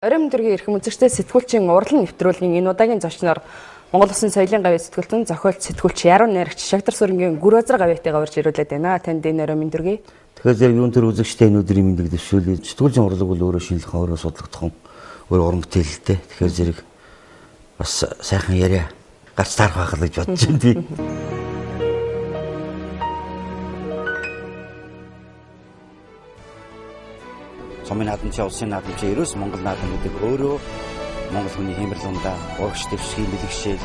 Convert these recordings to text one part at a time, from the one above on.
Оройн өдрийн эрхэм үзэгчдээ сэтгүүлчийн урлан нэвтрүүлгийн энэ удаагийн зочноор Монгол Улсын соёлын гавьяат сэтгүүлтэн зохиолч сэтгүүлч Яруу найрагч Шагдар Сүрэнгийн Гүр Озер гавьяатыг урьж ирүүлээд байна. Танд энэ оройн мэнд хүргэе. Тэгэхээр зэрэг юун төр үзэгчдээ энэ өдрийн мэндийг дэвшүүлье. Сэтгүүлчийн урлаг бол өөрөө шинэлхэн, өөрөө судлагдхан, өөрөө уран бүтээлтэй. Тэгэхээр зэрэг бас сайхан яриа гарч таарах байх л гэж бодож байна тий. Сумын наадам чи улсын наадам чи ерөөс Монгол наадам гэдэг өөрөө Монгол хүний хиймэрлундаа урагш дэвшгийн бэлэгшээл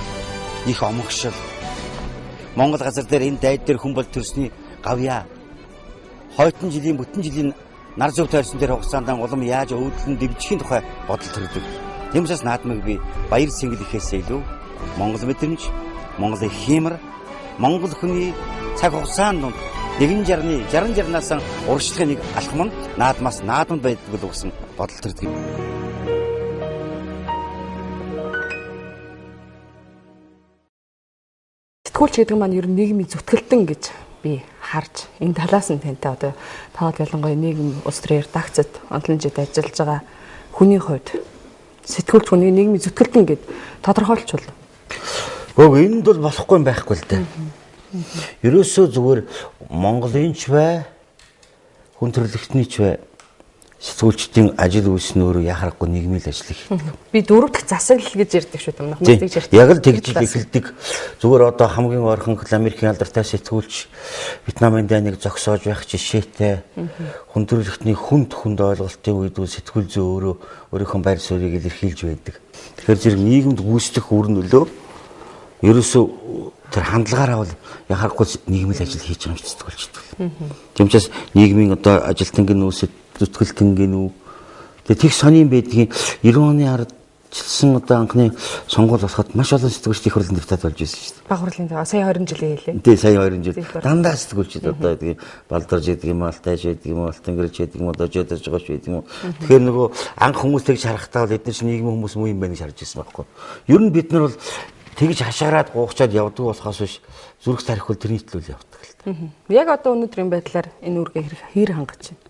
их омогшил Монгол газар дээр энэ дайд дээр хүн бол төрсний гавьяа хойтон жилийн бүтэн жилийн нар зөв тойрсон дээр хугацаанд улам яаж өвдлөн дэвжихийн тухай бодол төрдөг. Тийм учраас наадмыг би баяр сэнгэл ихээсээ илүү Монгол мэдрэмж, Монгол их хиймэр, Монгол хүний цаг хугацаанд дунд 160-ны 60 60-наас урагшлахын нэг алхам нь наадмаас наадамд байдаг л гэсэн бодол төрдөг. Сэтгүүлч гэдэг маань ер нь нийгмийн зүтгэлтэн гэж би харж энэ талаас нь тантай одоо таад ялангуяа нийгэм улс төрийн редакцид онлайн жид ажиллаж байгаа хүний хувьд сэтгүүлч хүний нийгмийн зүтгэлтэн гэд тодорхойлчвал. Гэхдээ энд бол болохгүй юм байхгүй л дээ. Ерөөсөө зүгээр Монголын ч бай, хүн төрөлхтний ч бай сэтгүүлчдийн ажил үйлс нь өөрөө яхаарахгүй нийгмийн л ажил хийдэг. Би дөрөв дэх засаглал гэж ярьдаг шүү дээ. Хүмүүс тэгж ярьдаг. Яг л тэгж эхэлдэг. Зүгээр одоо хамгийн ойрхон Америкийн алдартай сэтгүүлч Вьетнамын дайныг зогсоож байх жишээтэй. Хүн төрөлхтний хүнд хүнд ойлголтын үед сэтгүүл зүй өөрөө өөрийнхөө байр суурийг илэрхийлж байдаг. Тэгэхээр зэрэг нийгэмд гүйцэтгэх үр нөлөө ерөөсөө тэр хандлагаараа бол яхаарахгүй нийгмийн ажил хийж байгаа юм шиг сэтгүүлчд. Тийм учраас нийгмийн одоо ажилтнгийн үү, зүтгэлтэнгийн үү. Тэгээ тех сонин байдгийн 90 оны ардчилсан одоо анхны сонгуул болоход маш олон сэтгүүлчд их хурлын депутат болж ирсэн шүү дээ. Баг хурлын сая 20 жилийн хэлээ. Тий, сая 20 жил. Дандаа сэтгүүлчд одоо гэдэг балдарж гэдэг юм, алтайж гэдэг юм, алтангэрж гэдэг юм, одоо жодож байгаа ч гэдэг юм. Тэгэхээр нөгөө анх хүмүүс тэгж харахтаа бол эдгээр чинь нийгмийн хүмүүс муу юм байна гэж харж ирсэн байхгүй. Ер нь бид нар бол тэгж хашаараад гуухчаад явдаг болохоос биш зүрх тарих бол тэрний төлөө явдаг л та. Яг одоо өнөөдрийн байдлаар энэ үүргээ хэр хангаж байна?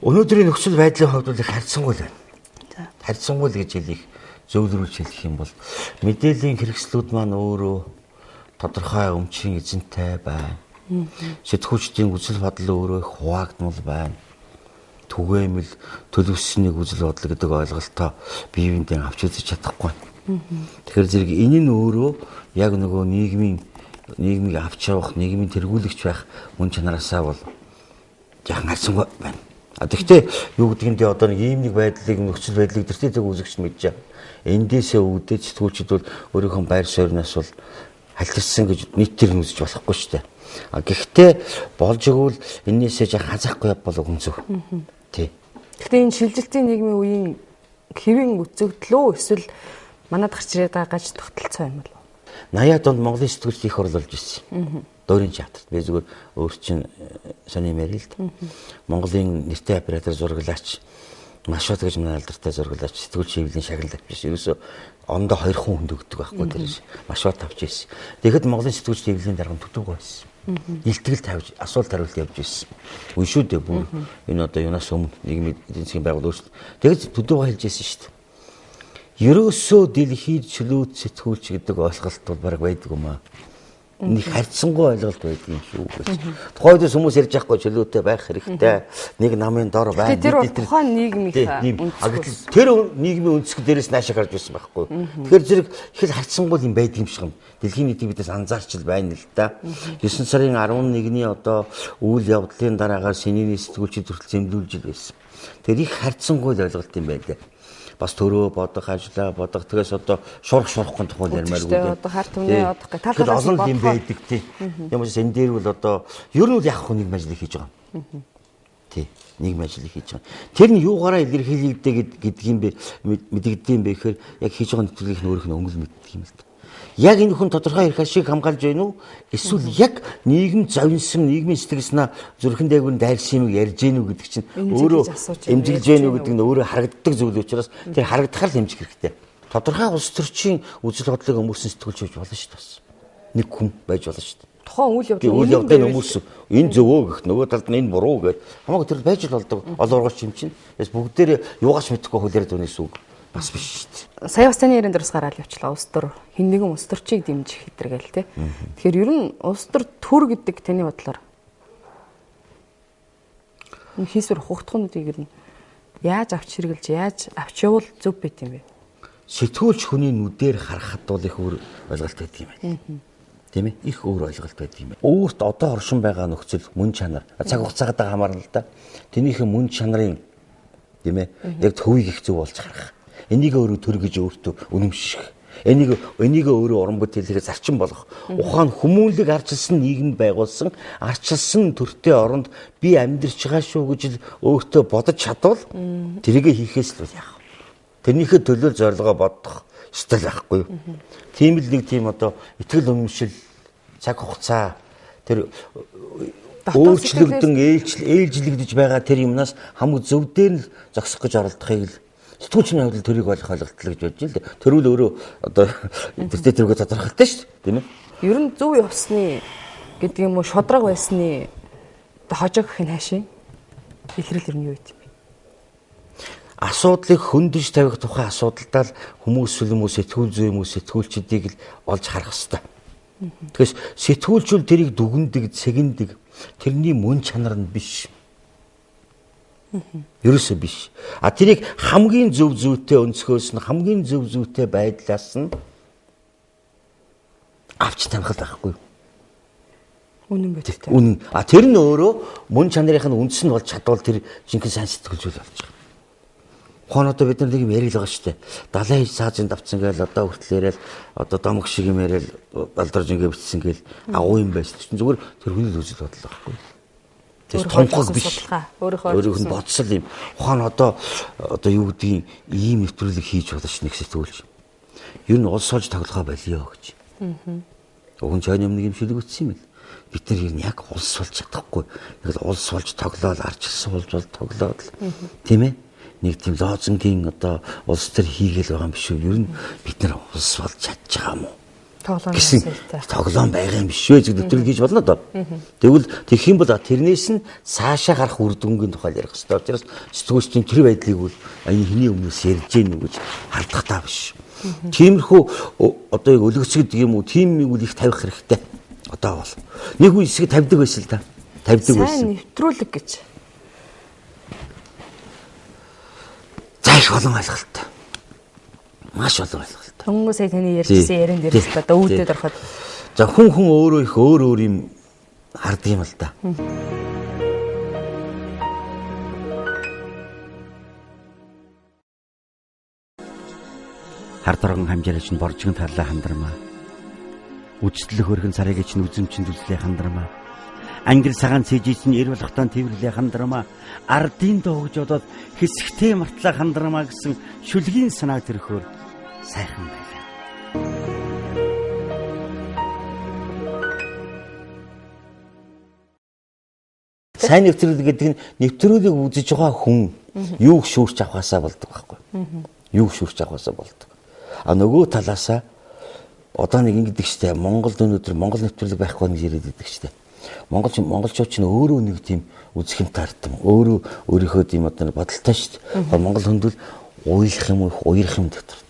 Өнөөдрийн нөхцөл байдлын хувьд бол их харьцангуй л байна. Харьцангуй л гэж хэлэх, зөвлөрүүлж хэлэх юм бол мэдээллийн хэрэгслүүд маань өөрөө тодорхой өмчийн эзэнтэй байна. Сэтгүүлчдийн үзэл бодол өөрөө их хуваагдмал байна. Түгээмэл төлөвсөнийг үзэл бодол гэдэг ойлголтоо бие биендээ авч үзэж чадахгүй. Тэгэхээр зэрэг энэ нь өөрөө яг нөгөө нийгмийг авч явах, нийгмийн тэргүүлэгч байх мөн чанараасаа бол яхан харьцангуй байна. А тэгвэл юу гэдэг нь одоо нэг ийм нэг байдлыг нөхцөл байдлыг тэртээ тэг үзэгч мэдж байгаа. Эндээсээ үүдээ сэтгүүлчид бол өөрийнхөө байр суурнаас бол халтарсан гэж нийт төр нь үзэж болохгүй шүү дээ. А гэхдээ болж игэл энээсээ жаахан хазаахгүй бол үнцөв. Тий. Гэхдээ энэ шилжилтийн нийгмийн үеийн хэвийн үзэгдлөө эсвэл манад гарч ирээд байгаа гаж тогтолцоо юм болов? 80-аад онд Монголын сэтгүүлчд их хурл болж ирсэн. Дөрийн театрт би зүгээр өөр чинь сони юм ярил л да. Монголын нэртэй оператор зураглаач Машот гэж манай алдартай зураглаач сэтгүүлч хэвлэлийн шагнал авч ирсэн. Ерөөсөө ондоо 2 хүн хүнд өгдөг байхгүй тэр Машот авч ирсэн. Тэгэхэд Монголын сэтгүүлч хэвлэлийн дарга төдөөгүй байсан. Илтгэл тавьж асуулт хариулт явж ирсэн. Үн шүү дээ бүр энэ одоо юунаас өмнө нийгмийн эдийн засгийн байгууллага өөрчлөлт. Тэгэж төдөөгүй хэлж ирсэн шүү дээ. Ерөөсөө дэлхийд чөлөөт сэтгүүлч гэдэг ойлголт бол бараг байдаг юм аа. Нэг харьцангуй ойлголт байдаг юм шүү гэж. Тухайн үедээс хүмүүс ярьж байхгүй чөлөөтэй байх хэрэгтэй. Нэг намын дор байна. Тэр бол тухайн нийгмийн өнцгөөс. Тэр нийгмийн өнцөг дээрээс наашаа гарч ирсэн байхгүй. Тэгэхээр зэрэг их л харьцангуй юм байдаг юм шиг юм. Дэлхийн нийтийг бидээс анзаарч л байна л да. 9 сарын 11-ний одоо үйл явдлын дараагаар сэнийний сэтгүүлчид хүртэл зэмлүүлж л байсан. Тэр их харьцангуй ойлголт юм байлаа. Бас төрөө бодох, ажлаа бодох, тэгээс одоо шурах шурахгүй тухай ярмааргүй дээ. Одоо хар түмнээ бодох гэх тал талаас олон юм байдаг тий. Тийм учраас энэ дээр бол одоо ер нь бол яг хөө нийгмийн ажлыг хийж байгаа юм. Тий, нийгмийн ажлыг хийж байгаа. Тэр нь юугаараа илэрхийлэгдээ гэдэг юм бэ мэдэгддэг юм бэ гэхээр яг хийж байгаа нэвтрүүлгийнх нь өөрийнх нь өнгөл мэддэг юм л да. Яг энэ хүн тодорхой эрх ашиг хамгаалж байна уу? Эсвэл яг нийгэм зовнсон, нийгмийн сэтгэлснаа зүрхэн дээгүүр дайрсан юм ярьж гэнэ үү гэдэг чинь өөрөө эмзэглэж гэнэ үү гэдэг нь өөрөө харагддаг зүйл учраас тэр харагдахаар л эмзэх хэрэгтэй. Тодорхой улс төрчийн үзэл бодлыг өмөрсөн сэтгүүлч байж болно шүү дээ бас. Нэг хүн байж болно шүү дээ. Тухайн үйл явдал үйл явдлын өмөрсөн энэ зөвөө гэх нөгөө талд нь энэ буруу гэх хамаагүй тэр байж л болдог. Олон ургуулч юм чинь. Тэс бүгдээрээ юугаач мэдэхгүй хуулиар зүүнээс үг бас биш шүү дээ. Сая бас таны яриан дээрс гараад явчлаа. Улс төр хэн нэгэн улс төрчийг дэмжих гэтэргээл те. Тэгэхээр ер нь улс төр төр гэдэг таны бодлоор энэ хийсвэр хугтахнуудыг ер нь яаж авч хэрэгжилж яаж авч явуул зөв байт юм бэ? Сэтгүүлч хүний нүдээр харахад бол их өөр ойлголт байдаг юм байна. Тийм ээ? Их өөр ойлголт байдаг юм байна. Өөрт одоо оршин байгаа нөхцөл мөн чанар цаг хугацаагаа хамаарна л да. Тэрнийхээ мөн чанарын тийм ээ яг төвийг их зөв болж харах. Энийг өөрөө төр гэж өөртөө үнэмших. Энийг өөрөө уран бүтээлээр зарчим болгох. Ухаан хүмүүнлэг арчилсан нийгэм байгуулсан, арчилсан төртэй оронд би амьдарч байгаа шүү гэж л өөртөө бодож чадвал тэрийгэ хийхээс л яах вэ? Тэрнийхээ төлөө зорилгоо бодох ёстой байхгүй юу? Тийм л нэг тийм одоо итгэл үнэмшил, цаг хугацаа тэр өөрчлөгдөн ээлжлэгдэж байгаа тэр юмнаас хамаг зөв дээр нь зогсох гэж оролдохыг л сэтгүүлчний хувьд тэрийг ойлгох ойлголтол гэж бодож л дээ. Тэрүүл өөрөө одоо тэртээ тэрүүгээ тодорхойлтой шүү дээ, тийм ээ. Ер нь зөв явсны гэдэг юм уу шудраг байсны одоо хожоо гэх нь хаашаа илрэл ер нь юу юм бэ? Асуудлыг хөндөж тавих тухай асуудалдаа л хүмүүс юм уу сэтгүүл зүй юм уу сэтгүүлчдийг л олж харах хэрэгтэй. Тэгэхээр сэтгүүлчүүл тэрийг дүгндэг, цэгэндэг тэрний мөн чанар нь биш. Ерөөсөө биш. А тэрийг хамгийн зөв зүйтэй өнцгөөс нь хамгийн зөв зүйтэй байдлаас нь авч таних л байхгүй. Үнэн бодит. Үнэн. А тэр нь өөрөө мөн чанарын нь үндэс нь болж чадвал тэр жинхэнэ сайн сэтгүүлч болж байгаа. Ухаан одоо бид нар нэг юм ярил байгаа шүү дээ. Далайн хийж цаазын давцсан гээл одоо хүртэл яриад одоо домог шиг юм яриад балдарж ингээ бичсэн гээл агуу юм байсан чинь зүгээр тэр хүний л үзэл бодол байхгүй. Тэр томхог биш. Өөрийнх нь бодсол юм. Ухаан одоо юу гэдгийг ийм нэвтрүүлэг хийж болно ш нэг сэтгүүлч. Ер нь улс олж тоглохоо болио гэж. Уг нь чойн юм нэг юм шилэг үтсэн юм л. Бид нар ер нь яг улс болж чадахгүй. Яг л улс болж тоглоол арчилсан болж бол тоглоод л. Тийм ээ? Нэг тийм лозунгийн одоо улс төр хийгээл байгаа юм биш үү? Ер нь бид нар улс болж чадж байгаа юм уу? Тоглоом байсан. Тоглоом байгаа юм биш үү гэж нэвтрүүлэг хийж болно доо. Тэгвэл тэгэх юм бол тэрнээс нь цаашаа гарах үр дүнгийн тухай ярих хэрэгтэй. Учраас сэтгүүлчдийн тэр байдлыг бол энэ хиний өмнөөс ярьж гин үү гэж хардахтаа биш. Тиймэрхүү одоо яг өлөгц гэдэг юм уу? Тийм юм их тавих хэрэгтэй. Одоо бол нэг үе хэсэг тавьдаг байсан л да. Тавьдаг байсан. Сайн нэвтрүүлэг гэж. За их олон ойлголттой. Маш олон ойлголттой. Дөнгөж сая таны ярьжсэн яран дээрээс л одоо үүдээд ороход. За хүн өөрөө их өөр юм хардаг юм л да. Хар доргон хамжаач нь боржигн тарлаа хандармаа. Үжтэл хөргөн царайг чинь үзэмчин зүслээ хандармаа. Ангил сагаан цэжий чинь эр болохтон тэрвэрлээ хандармаа. Ардын дуу гэж бодоод хэсэгтээ мартлаа хандармаа гэсэн шүлгийн санаа төрөхөөр сайхан байлаа. Сайн нэвтрүүлэг гэдэг нь нэвтрүүлэг үзэж байгаа хүн юуг шүүрч авахаасаа болдог байхгүй. Юуг шүүрч авахаасаа болдог. А нөгөө талаасаа одоо нэг ингэдэг штэ Монголд өнөөдөр Монгол нэвтрүүлэг байхгүй гэж яриад байдаг штэ. Монголчууд ч өөрөө нэг тийм үзэх юм тартам. Өөрөө өөрийнхөө тийм одоо бодолтой штэ. Монгол хүнд л уйлах юм уу, уярах юм дотор.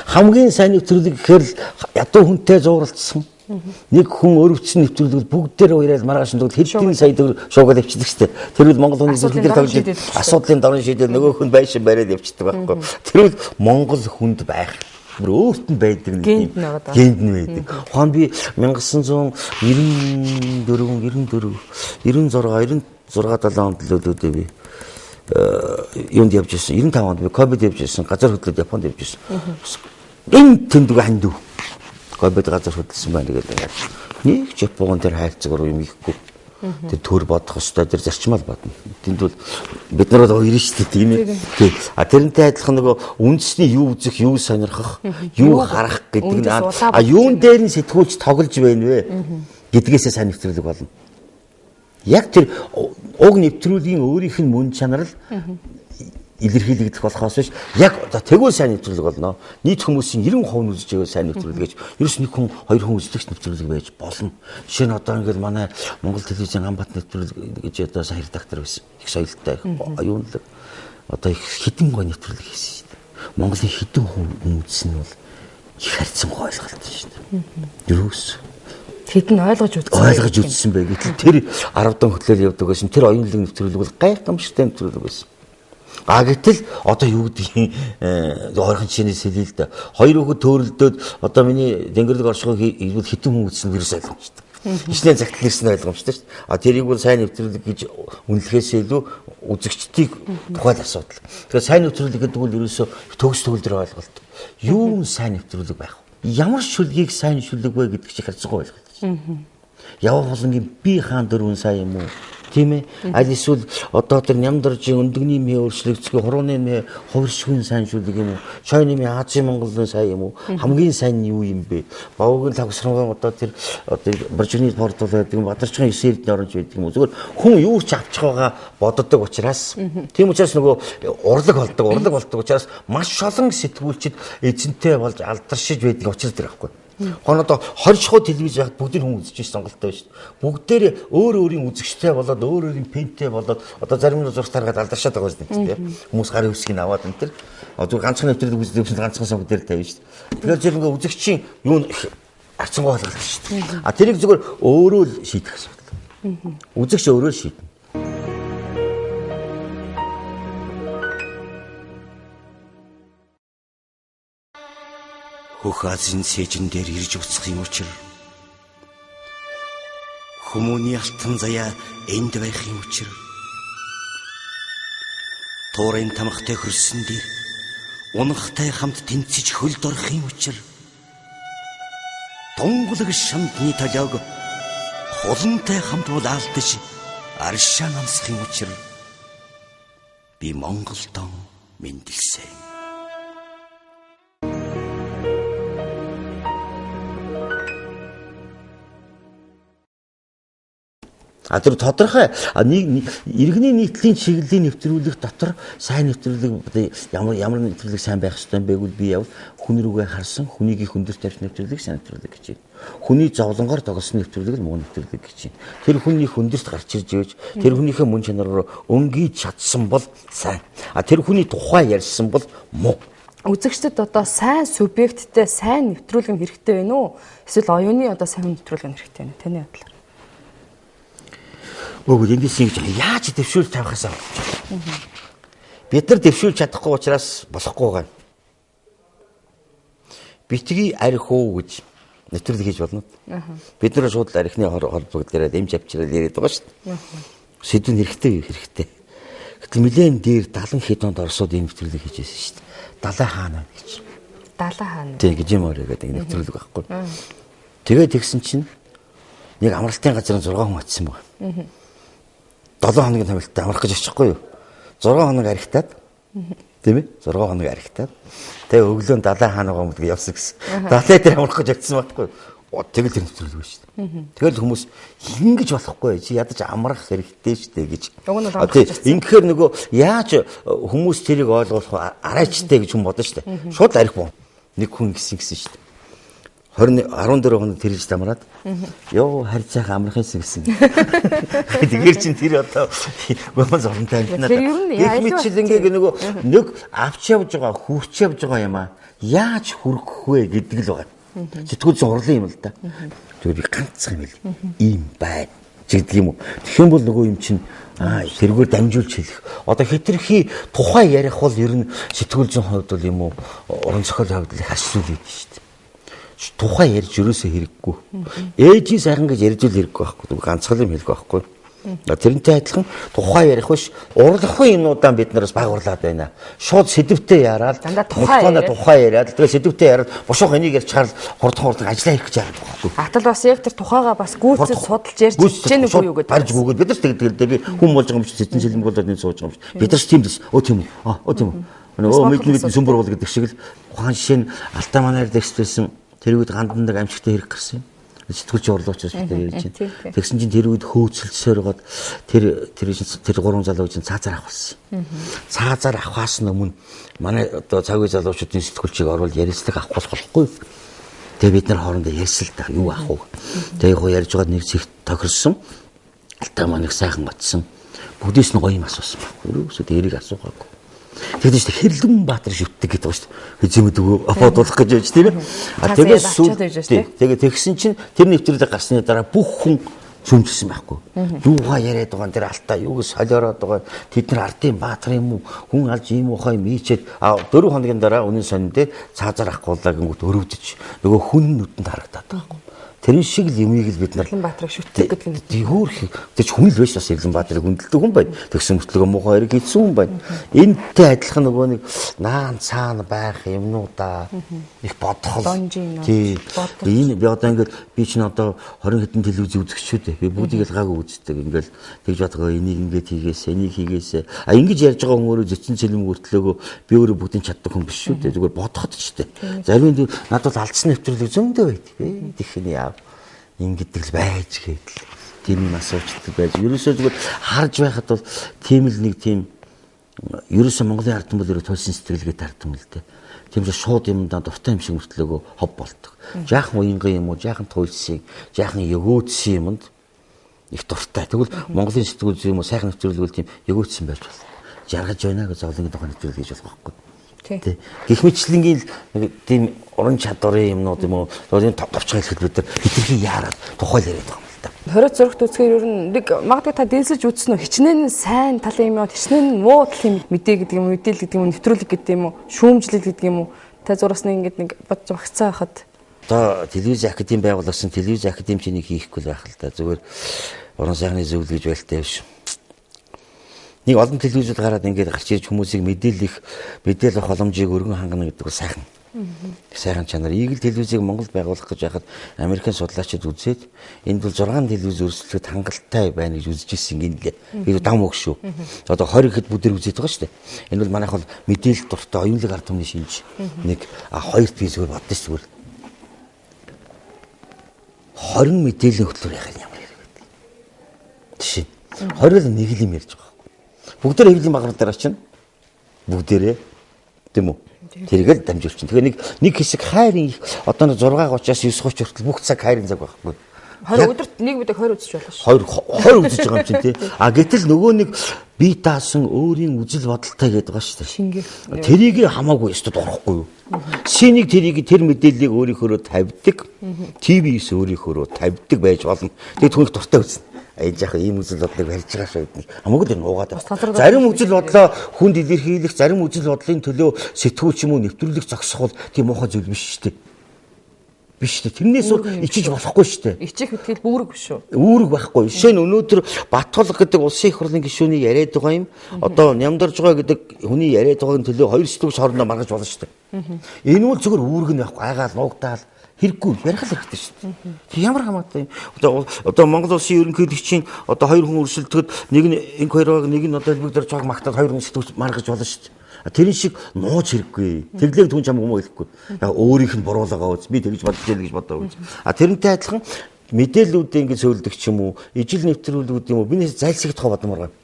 Хамгийн сайн нэвтрүүлэг гэхээр л ядуу хүнтэй зууралдсан. Нэг хүн өрөвдсөн нэвтрүүлэг бүгдээр уяраад маргааш нь тэгвэл хэдэн сая төгрөг шуугаад явчихдаг штэ. Тэрвэл Монгол хүний зүрхэн дээр тавьж асуудлын дорн шийдэл нөгөө хүн байшин бариад явчихдаг байхгүй. Тэрвэл Монгол хүнд байх бүр өөрт нь байдаг нэг юм генд нь байдаг. Ухаан би 1994 94 96 96 7 онд л өлөөдөө би юунд явж ирсэн. 95 онд би ковид явж ирсэн. Газар хөдлөлт Японд явж ирсэн. Энэ тэмдэг хандив. Ковид газар хөдөлсөн байна гэдэг. Нэг ч Япон тэр хайрцаг руу юм ихгүй. Тэр төр бодох ёстой, тэр зарчмал бодно. Тэнд бол бид нар бол ирнэ шүү дээ, тийм ээ. Тий. А тэрнтэй адилхан нөгөө үндэсний юу үзэх, юу сонирхох, юу харах гэдэг нь а юун дээр нь сэтгүүлч тоглож байна вэ гэдгээсээ сайн нэвтрүүлэг болно. Яг тэр уг нэвтрүүлгийн өөрийнх нь мөн чанар л илэрхийлэгдэх болохоос биш яг за тэгвэл сайн нэвтрүүлэг болно. Нийт хүмүүсийн 90% нь үзэж байвал сайн нэвтрүүлэг гэж ерөөс нэг хүн хоёр хүн үздэг нэвтрүүлэг байж болно. Жишээ нь одоо ингээд манай Монгол телевизийн Ганбат нэвтрүүлэг гэж одоо сайн редактор байсан. Их соёлтой, их оюунлаг. Одоо их хідэн гой нэвтрүүлэг хийсэн шүү дээ. Монголын хідэн хүн үзсэн нь бол их харьцангуй ойлголт шүү дээ. Ерөөс Тэд нь ойлгож үзсэн. Ойлгож үзсэн бай. Гэтэл тэр 10 дон хөтлөөр явдаг байсан. Тэр оюунлаг нэвтрүүлэг бол гайхамшигтай нэвтрүүлэг байсан. А гэтэл одоо юу гэдгийг ойрхон жишээнээс хэлье л да. Хоёр хүүхэд төөрөлдөөд одоо миний Дэнгэрлэг оршихуйг хийвэл хитэн хүн үзсэн вирус ойлгомжтой. Хичнээн загтал ирсэн ойлгомжтой шүү дээ. А тэрийг бол сайн нэвтрүүлэг гэж үнэлэхээс илүү үзэгчдийг тухайл асуудал. Тэгэхээр сайн нэвтрүүлэг гэдэг бол ерөөсөө төгс төгөлдөр ойлголт. Юу сайн нэвтрүүлэг байх вэ? Ямар шүлгийг сайн шүлэг вэ гэдэг чинь харьцангуй ойлголт. Яваа болонгийн би хаан дөрвөн сая юм уу? Тийм ээ. Аль эсвэл одоо тэр Нямдаржийн өндөгний мэ өөрчлөгдсөг хурууны мэ хувиршгүй сайн шүлэг юм уу? Чойны мэ Азийн Монголын сайн юм уу? Хамгийн сайн нь юу юм бэ? Бовгийн лавсранган одоо тэр одоо Боржины порт бол байдаг юм, Бадарчхан 9 эрдэнэ оронч байдаг юм уу? Зүгээр хүн юу ч авчих байгаа боддог учраас тийм учраас нөгөө урлаг болдог учраас маш олон сэтгүүлчид эзэнтэй болж алдаршиж байдаг учраас тэр байхгүй. Хоноо одоо 20 шахуу телевиз байхад бүгдийг хүн үзэж байсан сонголттой байж шүү дээ. Бүгдээр өөр өөрийн үзэгчтэй болоод өөр өөрийн пентэй болоод одоо зарим нь зураг таргаад алдаршаад байгаа юм тийм. Хүмүүс гарын үсгийг аваад энэ төр зүгээр ганцхан нэвтрүүлэг үздэг гэсэн ганцхан сонго дээр тавина шүү дээ. Тэгэхээр зэрэг ингээ үзэгчийн юу арцангуй ойлголт шүү дээ. А тэрийг зүгээр өөрөө л шийдэх асуудал. Үзэгч өөрөө шийднэ. Хөх Азийн сэжин дээр ирж буцах юм учир хүмүүний алтан заяа энд байх юм учир туурын тамхтай хөрсөн дээр унахтай хамт тэнцэж хөлд орох юм учир тунгалаг шамдны толиог хулантай хамт булаалтаж аршаан амсах юм учир би Монголдон мэндэлсэн. А тэр тодорхой нэг иргэний нийтлийн чиглэлийн нэвтрүүлэг дотор сайн нэвтрүүлэг ямар нэвтрүүлэг сайн байх ёстой юм бэ гэвэл би явал хүн рүүгээ харсан хүнийг их өндөр тавьсан нэвтрүүлэг сайн нэвтрүүлэг гэж байна. Хүний зовлонгоор тоглосон нэвтрүүлэг л муу нэвтрүүлэг гэж байна. Тэр хүний хүндэрт гарч ирж ивэж тэр хүнийхээ мөн чанараар өнгийж чадсан бол сайн. А тэр хүний тухай ярьсан бол муу. Үзэгчдэд одоо сайн субъекттэй сайн нэвтрүүлэг нь хэрэгтэй байна уу? Эсвэл оюуны одоо сайн нэвтрүүлэг нь хэрэгтэй байна уу? Таны бодлоор. Үгүй эндээс ингэж яаж дэвшүүлж тавихаас авч. Бид нар дэвшүүлж чадахгүй учраас болохгүй байгаа. Битгий арх уу гэж нэвтрүүлэг хийж болно. Бид нар шууд архины холбогдлоор эмч авчирал яриад байгаа шүү дээ. Сэдв нь хэрэгтэй. Гэтэл нэлээд дээр 70 хэд онд Оросууд ийм нэвтрүүлэг хийж байсан шүү дээ. Далай хаана гэж. Далай хаана. Тийм гэж юм орой гэдэг нэвтрүүлэг байхгүй. Тэгээд тэгсэн чинь нэг амралтын газар 6 хүн очсон байгаа. 7 хоногийн томилттой амрах гэж очихгүй юу? 6 хоног архитаад тийм ээ? 6 хоног архитаад тэгээ өглөө далай хаана байгаа юм явсан гэсэн. Далай дээр амрах гэж очсон байхгүй юу? Тэгэл тэр нэвтрүүлэг шүү дээ. Тэгэл хүмүүс ингэж болохгүй чи ядаж амрах хэрэгтэй шүү дээ гэж. Ингэхээр нөгөө яаж хүмүүс тэрийг ойлгох арайчтай гэж хүн бодно шүү дээ. Шууд арх боо. Нэг хүн гэсэн шүү дээ. 14 хоног тэрж дамраад ёо харьцаах амрах юмсан гэсэн. Тэгэхээр чин тэр одоо гомон зовлонтой амтнаа. Гэх мэтчил ингээ нөгөө нэг авч явж байгаа, хүрч явж байгаа юм аа. Яаж хүргэх вэ гэдэг л байгаа. Сэтгүүл зүйн хурлын юм л да. Зүгээр би ганцхан юм хэл. Ийм байна гэдэг юм уу. Тэгэх юм бол нөгөө юм чинь тэргээр дамжуулж хэлэх. Одоо хитрхи тухай ярих бол ер нь сэтгүүл зүйн хувьд бол юм уу уран зохиолын хувьд их ашгүй л байдаг шүү дээ. Тухай ярьж ерөөсөө хэрэггүй. Ээжийн сайхан гэж ярьж үл хэрэггүй байхгүй. Ганцхан юм хэлэх байхгүй. Тэрнтэй адилхан тухай ярих биш урлахгүй юмнуудаа бид нараас баг урлаад байна. Шууд сэдвтэй яраад тухай яриад тэгээ сэдвтэй яриад бушуух энийг ярьж чаар хурдан ажиллаа хийх гэж яагаад байхгүй. Атал бас яг тэр тухайгаа бас гүйцэд судалж ярьж чадж үгүй юу гэдэг. Барьж гүгээд бид нар тэгдэг л дээ. Би хүн болж байгаа юм шиг сэдэн сэлэнг болоод энэ сууж байгаа юм шиг. Бид нар ч тийм л өө тийм үү. Өө тийм үү. Нөгөө мэдэн сүмбэр бол гэдэг шиг л ухаан жишээ нь Алтан манаар дэвсдсэн тэр үед гандандаг амжигтай хэрэг гарсан юм. Сэтгүүлч орлогч бас бид ярьж байна. Тэгсэн чинь тэр үед хөөцөлсөөр гоод тэр тэр тэр гурван залуу чинь цаазаар авах болсон. Цаазаар авахаас өмнө манай одоо цаг үе залуучуудын сэтгүүлчийг оруул ярилцлага авах болохгүй. Тэгээ бид нар хоорондоо ярьсан л да юу авах вэ? Тэгээ яг ярьж байгаа нэг зэгт тохирсон. Алтаа маань их сайхан гоцсон. Бүгдээс нь гоё юм асуусан байхгүй. Ерөөсөө дээрийг асуугаагүй. Тэгдэж шүү дээ Хэрлэн Баатар шүтдэг гэдэг байгаа шүү дээ. Хэзээ мэдвгүй бодуулах гэж байж тийм ээ. А тэгээ тэгээ тэгсэн чинь тэр нэвтрүүлэг гарсны дараа бүх хүн сүмжсэн байхгүй. Юугаа яриад байгаа тэр алтаа юуг солиороод байгаа тэд нар ардын баатар юм уу хүн алж ийм ухаан юм ийчээд а 4 хоногийн дараа үнэн сонин дээр цаазаар авахгүйла гингүүт өрөвдөж нөгөө хүн нүдэнд харагдаад байгаа байхгүй. Тэрэн шиг л юмыг л бид нар Хэрлэн Баатарыг шүтдэг гэдэг нь хөөх тэр ч хүн л биш бас Хэрлэн Баатарыг хүндэлдэг хүн байна. Тэгсэн мөртлөгөө муухай хэрэг хийсэн хүн байна. Энтэй адилхан нөгөө нэг наан цаана байх юмнуудаа их бодох л тий. Энэ би одоо ингээд би чинь одоо 20 хэдэн телевиз үзэгч шүү дээ. Би бүгдийг л гаагүй үздэг. Ингээл тэгж бодгоо энийг ингээд хийгээсэ, энийг хийгээсэ. А ингэж ярьж байгаа хүн өөрөө зөчсөн цэлэм мөртлөөгөө би өөрөө бүгдийг чаддаг хүн биш шүү дээ. Зүгээр бодоход ч дээ. Зарим нь надад бол алдсан нэвтрүүлэг зөндөө байдаг. Тэгэх нь яав. Ингэдэг л байж гээд л тийм юм асуучдаг байж. Ерөөсөө зүгээр харж байхад бол тийм л нэг тийм ерөөсөө Монголын ард түмэн өөрөө туйлсын сэтгэлгээтэй ард түмэн л дээ. Тийм ч шууд юмдаа дуртай юм шиг мөртлөөгөө хов болдог. Жаахан уянган юм уу, жаахан туйлсын, жаахан ягөөдсөн юмд их дуртай. Тэгвэл Монголын сэтгүүл зүй юм уу, сайхан нэвтрүүлэг бол тийм ягөөдсөн байж болно. Жаргаж байна гэж зовлонгийн тухай нэвтрүүлэг хийж болох байхгүй. Тий. Гэх мэтчлэнгийн нэг тийм уран чадварын юмнууд юм уу, тийм товчхон хэлэхэд бид нар хитрхи яарад тухайл яриад байгаа юм л да. 20 зурагт үзэхээр ер нь нэг магадгүй та дэнсэж үзсэн үү? Хичнээн нь сайн талын юм уу, хичнээн нь муу талын мэдээ гэдэг юм уу, мэдээлэл гэдэг юм уу, нэвтрүүлэг гэдэг юм уу, шүүмжлэл гэдэг юм уу? Та зураасны ингээд нэг бодож багцаа байхад одоо телевиз академи байгуулсан телевиз академи чинийг хийхгүй л байх л да. Зүгээр уран сайхны зөвлөл гэж байлтай биш. Нэг олон телевизүүд гараад ингээд гарч ирж хүмүүсийг мэдээлэх, мэдээлэх боломжийг өргөн хангана гэдэг бол сайхан. Сайхан чанар. Игэл телевизийг Монголд байгуулах гэж байхад Америкийн судлаачид үзээд энд бол 6 телевиз өрсөлдөхөд хангалттай байна гэж үзэж ирсэн гинлээ. Би дам үг шүү. Одоо 20 ихэд бүгд үзээд байгаа шүү дээ. Энэ бол манайх бол мэдээлэл дуртай оюунлаг ард түмний шинж. Нэг хоёрт би зүгээр бодсон шүү дээ. 20 мэдээллийн хөтлөөр яхах ямар хэрэг байдаг. Жишээ. 20 л нэг л юм ярьж байгаа. Бүгдээрээ хэвлэлийн баграл дээр очино. Бүгдээрээ тийм үү? Тэрийг л дамжуулчин. Тэгэхээр нэг хэсэг хайрын их одоо 6:30-аас 9:30 хүртэл бүх цаг хайрын цаг байхгүй. 20 өдөрт нэг мэдээ 20 үзэж болно шүү. 20 үзэж байгаа юм чинь тий. А гэтэл нөгөө нэг бие даасан өөрийн үзэл бодолтой гэдэг байгаа шүү дээ. Шингэх. Тэрийг хамаагүй өстөд орохгүй юу? Синийг тэрийг тэр мэдээллийг өөрийнхөөрөө тавьдаг. ТV-с өөрийнхөөрөө тавьдаг байж болно. Тэгээд түүнийх дуртай үзнэ. Энэ жаахан ийм үзэл бодлыг барьж байгаа шүү гэдэг. Хамаагүй тэр нуугаад байна. Зарим үзэл бодлоо хүнд илэрхийлэх, зарим үзэл бодлын төлөө сэтгүүл ч юм уу нэвтрүүлэг зогсох бол тийм муухай зүйл биш шүү дээ. Биш шүү дээ. Тэрнээс бол ичиж болохгүй шүү дээ. Ичих хэтгэл үүрэг биш үү? Үүрэг байхгүй. Жишээ нь өнөөдөр Батулга гэдэг улсын их хурлын гишүүний яриад байгаа юм. Одоо Нямдарж байгаа гэдэг хүний яриад байгаагийн төлөө хоёр сэтгүүлч хоорондоо маргаж болно шүү дээ. Энэ бол зүгээр үүрэг нь байхгүй. Айгаал нуугдаал хэрэггүй ярих л хэрэгтэй шүү дээ. Тэг ямар хамаатай юм. Одоо Монгол улсын ерөнхийлөгчийн одоо хоёр хүн өрсөлдөхөд нэг нь инк хоёрог нэг нь одоо элбэг дорж байгааг магтаад хоёр хүн сэтгүүлч маргаж болно шүү дээ. Тэрэн шиг нууж хэрэггүй. Тэглээг түн чам юм уу хэлэхгүй. Яг өөрийнх нь буруулаагаа үз. Би тэгж бодож ял гэж бодоо үз. А тэрнтэй адилхан мэдээллүүдээ ингэ сөөлдөг ч юм уу, ижил нэвтрүүлгүүд юм уу, миний зайлсхийх тухай бодмоор байна.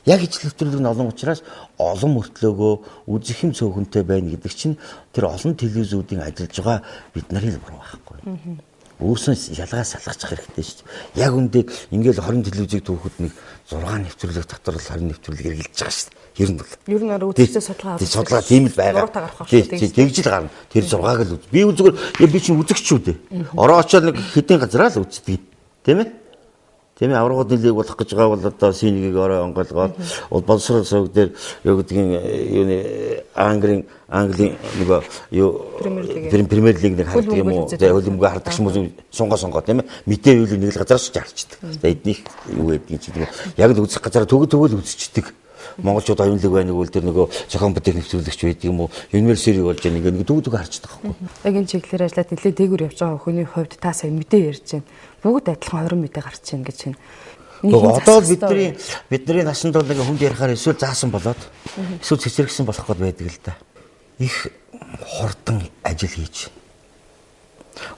Яг ижил нэвтрүүлэг нь олон учраас олон мөртлөөгөө үзэх юм цөөхөнтэй байна гэдэг чинь тэр олон телевизүүдийн ажиллаж байгаа бид нарын л буруу байхгүй. Өөрсөн ялгаа салгачих хэрэгтэй шүү дээ. Яг үндэ ингээл 20 телевизийг түүхэд нэг 6 нэвтрүүлэг дотор л 20 нэвтрүүлэг эргэлж байгаа шүү дээ. Ер нь бол. Ер нь үзэгчдээ судалгаа авах. Судалгаа тийм л байгаа. Тэгж л гарна. Тэр 6-аг л үз. Би зүгээр би чинь үзэгч шүү дээ. Ороо очоод нэг хэдийн газараа л үздэг. Тийм ээ? Тийм ээ, аврагууд лиг болох гэж байгаа бол одоо Синийг орой онгойлгоод боловсрол сувг дээр юу гэдгийг юуны Английн нөгөө юу Премьер лиг нэг хардаг юм уу? Тэгээ хөлбөмбөгөө хардаг юм уу? Сунгаа тийм ээ. Мэдээ юу нэг л газараас ч харчдаг. Тэгээ эднийх юу гэдгийг чинь яг л үзэх газараа төгөл үзчихдэг. Монголчууд оюун лиг байна гэвэл тэр нөгөө зохион бүтээх нэвтрүүлэгч байдаг юм уу? Юниверситет болж байгаа нэг төг харчдаг байхгүй. Яг энэ чиглэлээр ажиллаад нэлээд дээгүүр явж байгаа хүний хувьд та сая мэдээ ярьж байна. Бүгд адилхан 20 мэдээ гарч байна гэж байна. Одоо л бидний насанд бол нэг хүнд ярихаар эсвэл заасан болоод эсвэл цэцэргсэн болох гээд байдаг л да. Их хурдан ажил хийж.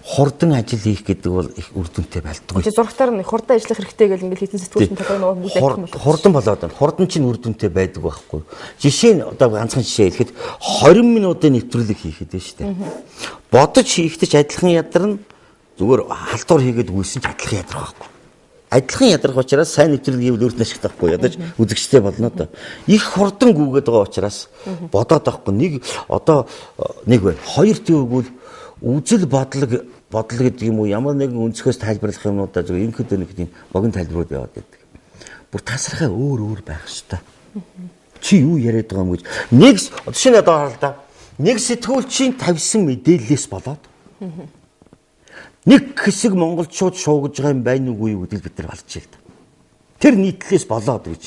Хурдан ажил хийх гэдэг бол их үр дүнтэй байлдаггүй. Чи зурагтаар нь хурдан ажиллах хэрэгтэй гэл ингээл хийсэн сэтгүүлчин толгой нөгөө бүгд адилхан болох. Хурдан болоод байна. Хурдан чинь үр дүнтэй байдаг байхгүй. Жишээ нь одоо ганцхан жишээ хэлэхэд 20 минутын нэвтрүүлэг хийхэд байна шүү дээ. Бодож хийхдээ ч адилхан ядарна. Зүгээр халдвар хийгээд гүйсэн ч адилхан ядрах байхгүй. Адилхан ядрах учраас сайн нэвтрүүлэг хийвэл өөрт нь ашигтай байхгүй. Ядаж үзэгчтэй болно доо. Их хурдан гүгээд байгаа учраас бодоод байхгүй. Нэг одоо нэг бай. Хоёр тэгвэл үзэл бодол гэдэг юм уу ямар нэгэн өнцгөөс тайлбарлах юмнуудаа зөв инхэд нэг тийм богино тайлбарууд яваад байдаг. Бүр тасархай өөр өөр байх ёстой. Чи юу яриад байгаа юм гэж нэг жишээ нь одоо харал та. Нэг сэтгүүлчийн тавьсан мэдээллээс болоод нэг хэсэг монголчууд шуугаж байгаа юм байна уугүй юу гэдгийг бид нар балж л та. Тэр нийтлэлээс болоод гэж.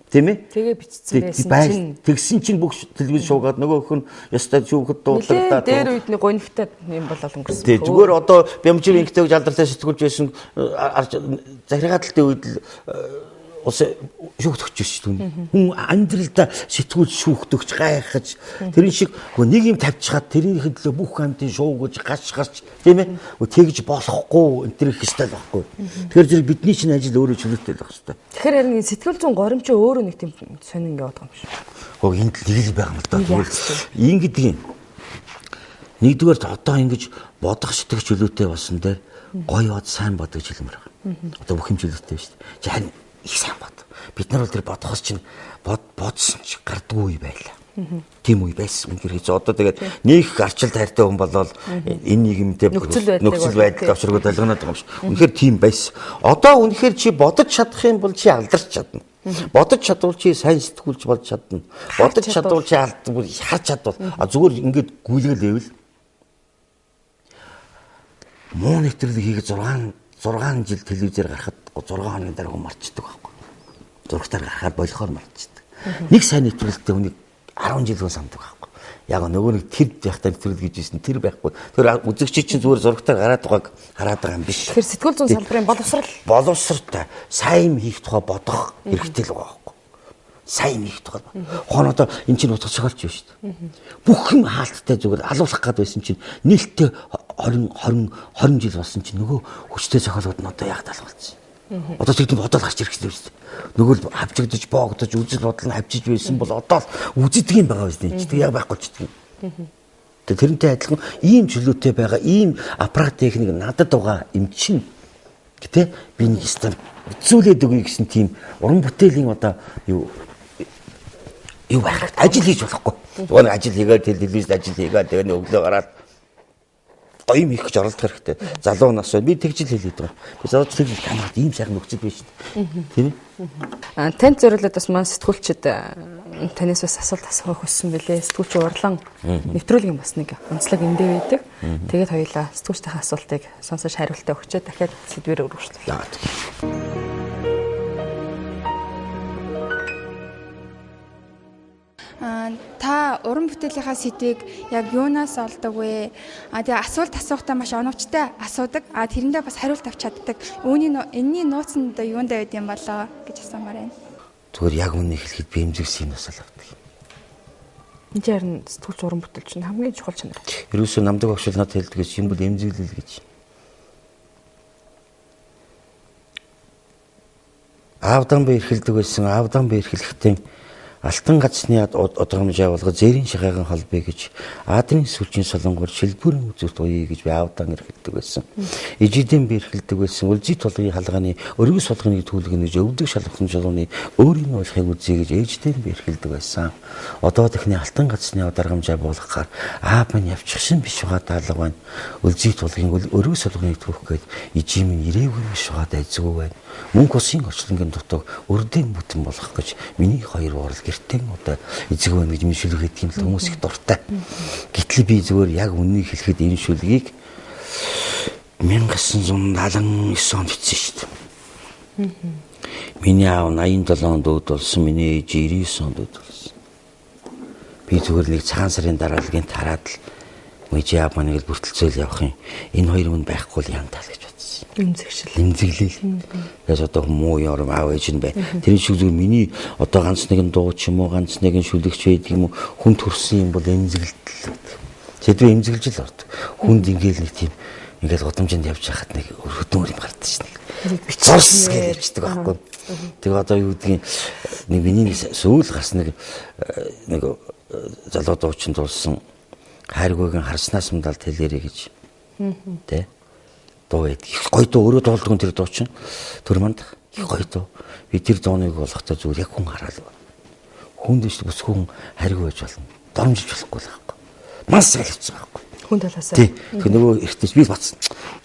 Тийм ээ? Тэгээ бичсэн байсан чинь. Тэгсэн чинь бүх телевиз шуугаад нөгөөх нь ёстой шүүхэд дуудлагдаад. Дээр үед нэг гонигтай юм болол өнгөрсөн. Тий, зүгээр одоо Бямжир инхтэй гэж алдартай сэтгүүлж байсан захиргааталтай үед л ус шүүхтөгч шүү дээ. Хүн амьдралдаа сэтгүүл шүүхтөгч гайхаж тэрэн шиг нэг юм тавьчихад тэрнийхэн төлөө бүх амьтын шуугаж гаш гарч тийм ээ тэгж болохгүй энэ төр их ёстой л байхгүй. Тэгэхээр зэрэг бидний чинь ажил өөрөө чөлөөтэй л байх ёстой. Тэгэхээр харин сэтгэл зүйн горимч өөрөө нэг тийм сонин ингэ яваад байгаа юм шиг. Гөө энд л нэг байгаа юм л да. Ингэдэг юм. Нэгдүгээр одоо ингэж бодох сэтгэх чөлөөтэй болсон дээр гоё бод сайн бод гэж хэлмээр байгаа. Одоо бүх юм чөлөөтэй шүү дээ. Чи харин их сайн бод. Бид нар бол тэр бодохоос чинь бодсон ч гардгүй үе байлаа. Тийм үе байсан. Үнэхээр хэцүү. Одоо тэгээд нэг арчил хайртай хүн болоод энэ нийгэмдээ нөхцөл байдал авчиргууд ойлгоноод байгаа юм шиг. Үнэхээр тийм байсан. Одоо үнэхээр чи бодож чадах юм бол чи алдарч чадна. Бодож чадвал чи сайн сэтгүүлч болж чадна. Бодож чадвал чи харж чадвал. А зүгээр ингээд гүйлгэл ивэл муу нэвтрүүлэг хийгээд 6 жил телевизээр гарахад 6 хоногийн дараа хүн марчдаг байхгүй. Зурагтаар гарахаар болохоор марчдаг. Нэг сайн нэвтрүүлэгтэй хүнийг 10 жил хүн самдаг байхгүй. Яг нөгөө нэг тэр яхтаа нэвтрүүлэг гэж ирсэн тэр байхгүй. Тэр үзэгчид чинь зүгээр зурагтаар гараад байгааг хараад байгаа юм биш. Тэгэхээр сэтгүүл зүйн салбарын боловсрал боловсралтай сайн хийх тухай бодох хэрэгтэй л байгаа байхгүй. Сайн хийх тухай. Хон одоо эн чинь утга зохиолч биш шүү дээ. Бүх юм хаалттай зүгээр алуулах гад байсан чинь нээлттэй 20 20 20 жил болсон чинь нөгөө хүчтэй зохиолууд нь одоо яг талбалцсан. Одоо тэгдэм бодол гарч ирэх хэрэгтэй шүү дээ. Нөгөө л хавчигдаж, боогдож, үзэл бодол нь хавчиж байсан бол одоо л үздэг юм байгаа биз дээ. Тэг яг байхгүй ч гэдэг юм. Тэг тэрнтэй адилхан ийм чөлөөтэй байгаа, ийм аппарат техник надад байгаа юм чинь гэтээ би нэг систем үзүүлээд өгье гэсэн тийм уран бүтээлийн одоо юу байх ажил хийж болохгүй. Зүгээр нэг ажил хийгээд телевизд ажил хийгээд тэгээ нэг өглөө гараад гоё юм хийх гэж оролдох хэрэгтэй. Залуу нас бай. Би тэгж л хэлээд байгаа. Би залуу тэгж танаад ийм сайхан нөхцөл биш шүү дээ. Тийм ээ. Танд зориулаад бас маань сэтгүүлчид танаас бас асуулт асуух хүссэн бэлээ. Сэтгүүлч урлан нэвтрүүлгийн бас нэг онцлог эндээ байдаг. Тэгээд хоёулаа сэтгүүлчдийн асуултыг сонсож хариултаа өгчөө дахиад сэдвээр өргөжлөө. Та уран бүтээлийнхаа сэдвийг яг юунаас олдог вэ? Тэгээ асуулт асуухтаа маш оновчтой асуудаг. Тэрэндээ бас хариулт авч чаддаг. Үүний энэний нууц нь одоо юунд байд юм болоо гэж асуумаар байна. Зүгээр яг үннийг хэлэхэд би эмзэгсэн юмнаас л авдаг. Энд харин сэтгүүлч уран бүтээлч нь хамгийн чухал чанар. Ерөөсөө намдаг багш надад хэлдэг гэж юм бол эмзэглэл гэж. Аавдан би эрхэлдэг байсан. Аавдан би эрхлэхдээ Алтан газны удамжаа болгоо зэрийн шахаахан холбоё гэж Адрын сүлжийн солонгоор шилбүрийн үзүүрт уяа гэж би аавдан эрхэлдэг байсан. Ижидэн би эрхэлдэг байсан. Үлзий тулгын халгааны өргөс сулганы түүлгэн гэж өвдөг шалгасан чулууны өөрийн уулахыг үзье гэж ээждэн би эрхэлдэг байсан. Одоо тэхний алтан газны ударгамжаа болгохоор аав минь явчихсан биш байгаа даалга байна. Үлзий тулгын өргөс сулганы түүх гээд ижи минь ирээгүй биш байгаа дайзгүй байна. Мөнх усын орчлонгийн дутууг өрдөн бүтэн болгох гэж миний хоёр уурал гэртээ одоо эзэг байна гэж миний шүлэг хийдэг юм л хүмүүс их дуртай. Гэтэл би зүгээр яг үннийг хэлэхэд энэ шүлгийг 1979 онд бичсэн шүү дээ. Миний аав 87 онд өөд болсон, миний ээж 99 онд өөд болсон. Би зүгээр нэг цагаан сарын дараалагын тараад л Мэжи аав маань л бүртэлцээл явах юм. Энэ хоёр хүн байхгүй л янтаал гэж бодсон. Эмзэгшил. Эмзэглэл. Тэгээс одоо муу ярм аав ээж нь бай. Тэр шиг зүгээр миний одоо ганц нэгэн дуу ч юм уу, ганц нэгэн шүлэгч байдаг юм уу, хүн төрсөн юм бол эмзэглэл. Сэдвээ эмзэглэж л ордог. Хүнд ингээл нэг тийм Ингээл гудамжинд явж байхад нэг өргөдөн юм гардаг шин. Зурс гэж явчихдаг байхгүй. Тэгээ одоо юу гэдгийг нэг миний сүүл гарсан нэг залуу дуучин дуулсан хайргүйг харснаас мдалд хэлээрэй гэж. Тэ? Дуу байдаг. Их гоё дуу өөрөө дуулдаг тэр дуучин. Төр манд их гоё дуу. Би тэр дууныг болохтой зүгээр яг хүн хараал. Хүн дэш бүсгүй хүн хайргүй байж болно. Доромжиж болохгүй л байхгүй. Мас хэлчихсэн байхгүй. Хүн талаасаа. Тий. Тэгэхээр нөгөө эртнээс би батсан.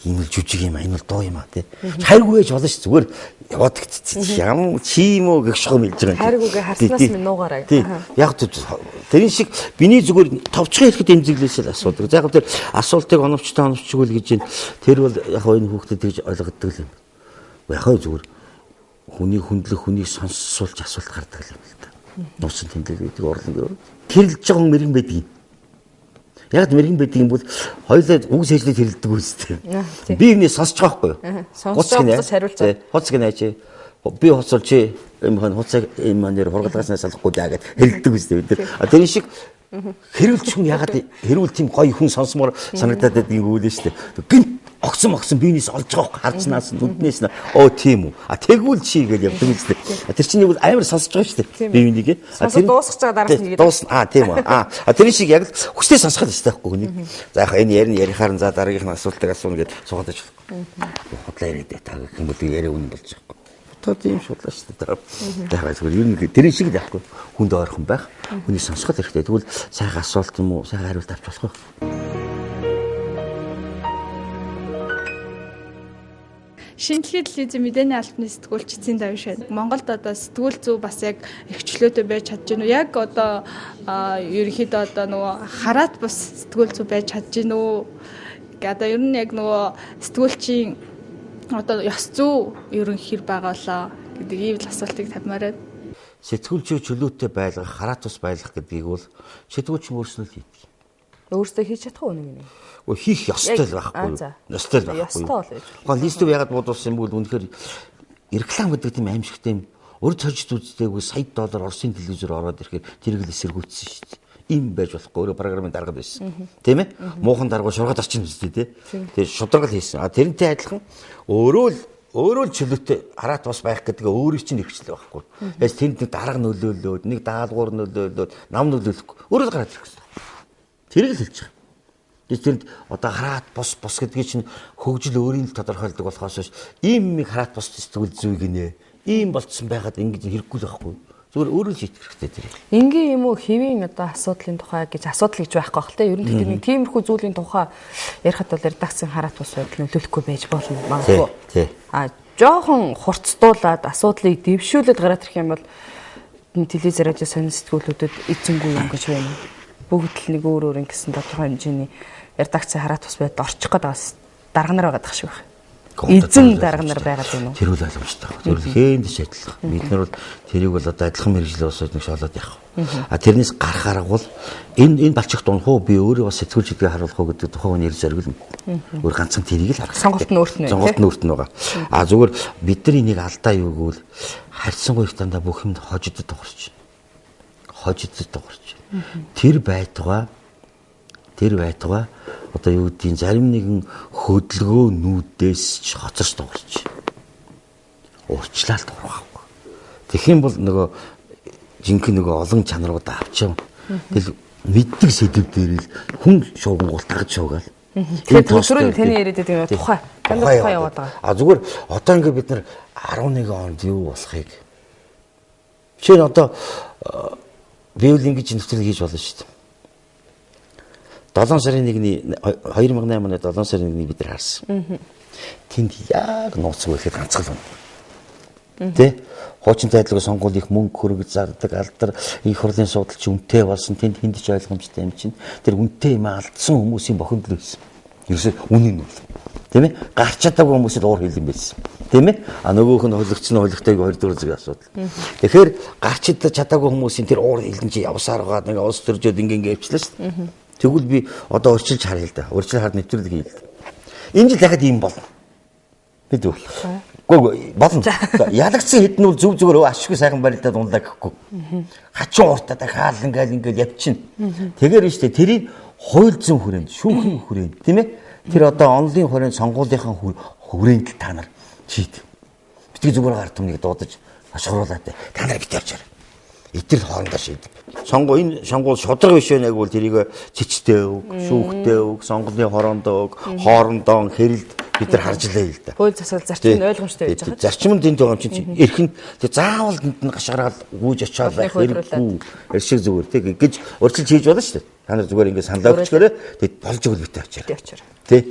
Энэ бол жүжиг юм а, энэ бол дуу юм а тий. Хайргүй байж болно ш зүгээр яваад гэтсэн. Ям чи юм уу гэх шохом хэлж байгаа юм. Хайргүйгээ харснаас минь нуугаарай. Тий. Яг тэрэн шиг миний зүгээр товчхон хэлэхэд эмзэглээсээ л асуудаг. За яг тэр асуултыг оновчтой оновчгүй л гэж юм. Тэр бол яг энэ хүүхдэд тэгж ойлгодог юм. Яг зүгээр хүний хүндлэх хүнийг сонсуулж асуулт гардаг юм л та. Нууцсан тэмдэг гэдэг орлон. Хэрэлж байгаа хүн мэрэгэн байдаг юм. Яг мэрэгэн байдаг юм бол хоёулаа үг сэжлээд хэрэлдэг үстэй. Би энэний сонсож байгаа байхгүй юу? Сонсож байгаа хариулж байгаа. Хуц гэнэ чи. Би хуцвал чи юм хон хуцаг юм манер хургалгааснаас салахгүй даа гэд хэрэлдэг үстэй бид нар. Тэр шиг хэрүүлч хүн ягаад хэрүүл тийм гоё хүн сонсомоор санагдаад байдаг юм үүлэн шүү дээ. Гинт огсон огсон биенээс олж байгаа харцнаас нүднээс нь оо тийм үү. А тэгвэл чи гэж явдаг юм шүү дээ. Тэр чинь нэг бол амар сонсож байгаа шүү дээ. Би биенийг. А тэр дуусгаж байгаа дараас нь дуусна. А тийм үү. А тэр шиг яг л хүчтэй сонсох л ёстой байхгүй хүнийг. За яг энэ ярина ярихаар нь за дараагийнх нь асуултыг асууна гэд суугаад байж болохгүй. Худлаа яриад та гэх юм бол яриа үнэн болж байгаа. Одоо тийм шудлаа шүү дээ. За зүгээр ер нь тэр шиг л яахгүй. Хүнд ойрхон байх. Хүнийг сонсох хэрэгтэй. Тэгвэл сайхан асуулт юм уу? Сайхан хариулт авч болох байх. Шинэлгийн телевизийн мэдээний албаны сэтгүүлч Цэцэн Давш байна. Монголд одоо сэтгүүл зүй бас яг эрхчлөөтэй байж чадж гэнэ үү? Яг одоо ерөнхийдөө одоо нөгөө хараат бус сэтгүүл зүй байж чадж гэнэ үү? Одоо ер нь яг нөгөө сэтгүүлчийн одоо ёс зүй ер нь хэр байгаа болоо гэдэг ийм л асуултыг тавьмаар байна. Сэтгүүлчийг чөлөөтэй байлгах, хараат бус байлгах гэдгийг бол сэтгүүлч өөрсдөө л хийдэг. Өөрсдөө хийж чадах уу нэг юм? Хийх ёстой л байхгүй. Ёстой л байхгүй. Ёстой бол байж. Гол листв ягаад буудуулсан юм бол үнэхээр реклам гэдэг тийм аимшигтай юм. Урд сорж зүздээгүй сая доллар Оросын телевизээр ороод ирэхээр тэрийг л эсэргүүцсэн шүү дээ. Ийм байж болохгүй. Өөрөө програмын дарга байсан. Тийм ээ? Муухан дарга шургаад орчин үстэй тий. Тэгээ шударгал хийсэн. А тэрнтэй адилхан өөрөө л чөлөөтэй хараат бас байх гэдэг өөрийн чинь эрхчлээ байхгүй. Тэгээс тэнд нэг дарга нөлөөлөөд, нэг даалгавар нөлөөлөөд, нам нөлөөлөхгүй. Өөрөө л гараад ирэх гэсэн. Тэрийг л хэлж байгаа. Тэнд одоо хараат бус бус гэдгийг чинь хөгжил өөрийн л тодорхойлдог болохоос биш ийм юм хараат бус сэтгүүл зүй гинэ. Ийм болцсон байгаад ингэж хэрэггүй л байхгүй. Зүгээр өөрөө л шийдэх хэрэгтэй тэр. Энгийн юм уу хэвийн одоо асуудлын тухай гэж асуудал гэж байхгүй бах л те. Ер нь тэгэхээр нэг тиймэрхүү зүйлийн тухай ярихад бол редакцийн хараат бус байдал нөлөөлөхгүй байж болно магадгүй. Тий. А жоохон хурцдуулаад асуудлыг дэвшүүлээд гараад ирэх юм бол телевиз радио сонин сэтгүүлүүдэд эзэнгүй юм гэж байна. Бүгд л нэг өөр өөр ингэсэн тодорхой хэмжээний редакцийн хараат бус байдал орчих гээд байгаа дарга нар байгаа шиг байх. Эзэн дарга нар байгаа юм уу? Тэр үл ойлгомжтой. Тэр үл хээнд ч адилхан. Бид нар бол тэрийг бол одоо адилхан мэргэжил босоод нэг шоолоод явах. А тэрнээс гарах арга бол энэ балчигт унах уу би өөрөө бас сэтгүүлч гэдгийг харуулах уу гэдэг тухайн хүний зориг л өөр ганцхан тэрийг л харах. Сонголт нь өөрт нь. Сонголт нь өөрт нь байгаа. А зүгээр бид нар энийг алдаа юу гэвэл харьцангуй их дандаа бүх юмд хожидод тухарч. Хожидод тухарч. Тэр байтугай одоо юу гэдгийг зарим нэгэн хөдөлгөөнүүдээс ч хоцорч дуурч. Уурчлал дуурах байхгүй. Тэгэх юм бол нөгөө жинхэнэ нөгөө олон чанаруудаа авчив. Тэгэл мэддэг сэдв дээр л хүн шуугангуул тагж шуугаал. Тэгэхээр түрүүний таны яриад байдаг тухай. Танд тухай яваад байгаа. А зүгээр одоо ингээ бид нар 11 онд юу болохыг жишээ нь одоо би үл ингэж нэвтрүүлэг хийж болно шүү дээ. 7 сарын 1-ний 2008 оны 7 сарын 1-ний бид нар харсан. Тэнд яг нууцгүй ихэд ганцхан юм. Тэ? Хуучин тайлбар сонгуул их мөнгө хөрөг зардаг алдар их хурлын суудал чи үнэтэй болсон. Тэнд хүнд ч ойлгомжтой юм чинь. Тэр үнэтэй юм алдсан хүмүүсийн бохимдол байсан. Ерөөсөө үнэн нь бол. Тийм ээ? Гарч чадаагүй хүмүүсэд уур хил юм байсан. Тийм ээ? А нөгөөх нь хөлөгцөн хөлөгтэйг хоёр дөрөв зүг асуудал. Тэгэхээр гарч чадаагүй хүмүүсийн тэр уур хилэн чи явсаар байгаа нэг улс төржөөд ингээ ингээ явчлаа шүү дээ. Тэгвэл би одоо урьдчилж харъя л да. Урьдчилж хар нэвтрүүлэг хийе л да. Энэ жил дахиад ийм болно. Бид үү? Үгүй болно. Ялагдсан хэд нь бол зүг зүгээр ашгүй сайхан барилдаад унлаа гэхгүй. Хачин ууртаа дахиад ингээл ингээл явчихна. Тэгэхээр нь шүү дээ тэрийг Хууль зүйн хүрээнд, шүүхийн хүрээнд, тийм ээ? Тэр одоо онлын хүрээнд, сонгуулийнхаа хүрээнд л та нар шийд. Битгий зүгээр гар түмнийг дуудаж хашгируулаад та нар битгий авчаарай. Эдгээр хоорондоо шийдэг. Энэ сонгуул шударга биш вэ гэвэл тэрийг цэцтэй өг, шүүхтэй өг, сонгуулийн хороондоо өг, хоорондоо хэрэлд бид нар харж лээ л да. Хууль засал зарчим нь ойлгомжтой байж байгаа. Зарчим нь тэнд байгаа юм чинь эрх нь тэг заавал тэнд нь гашгараад гүйж очиад байх хэрэггүй. Эрх шиг зүгээр тэг гэж урьдчилж хийж болно шүү дээ. Та нар зүгээр ингэ саналаа өгчгөөрэй. Тэг болж өгөл битээ очиарай. Тэ.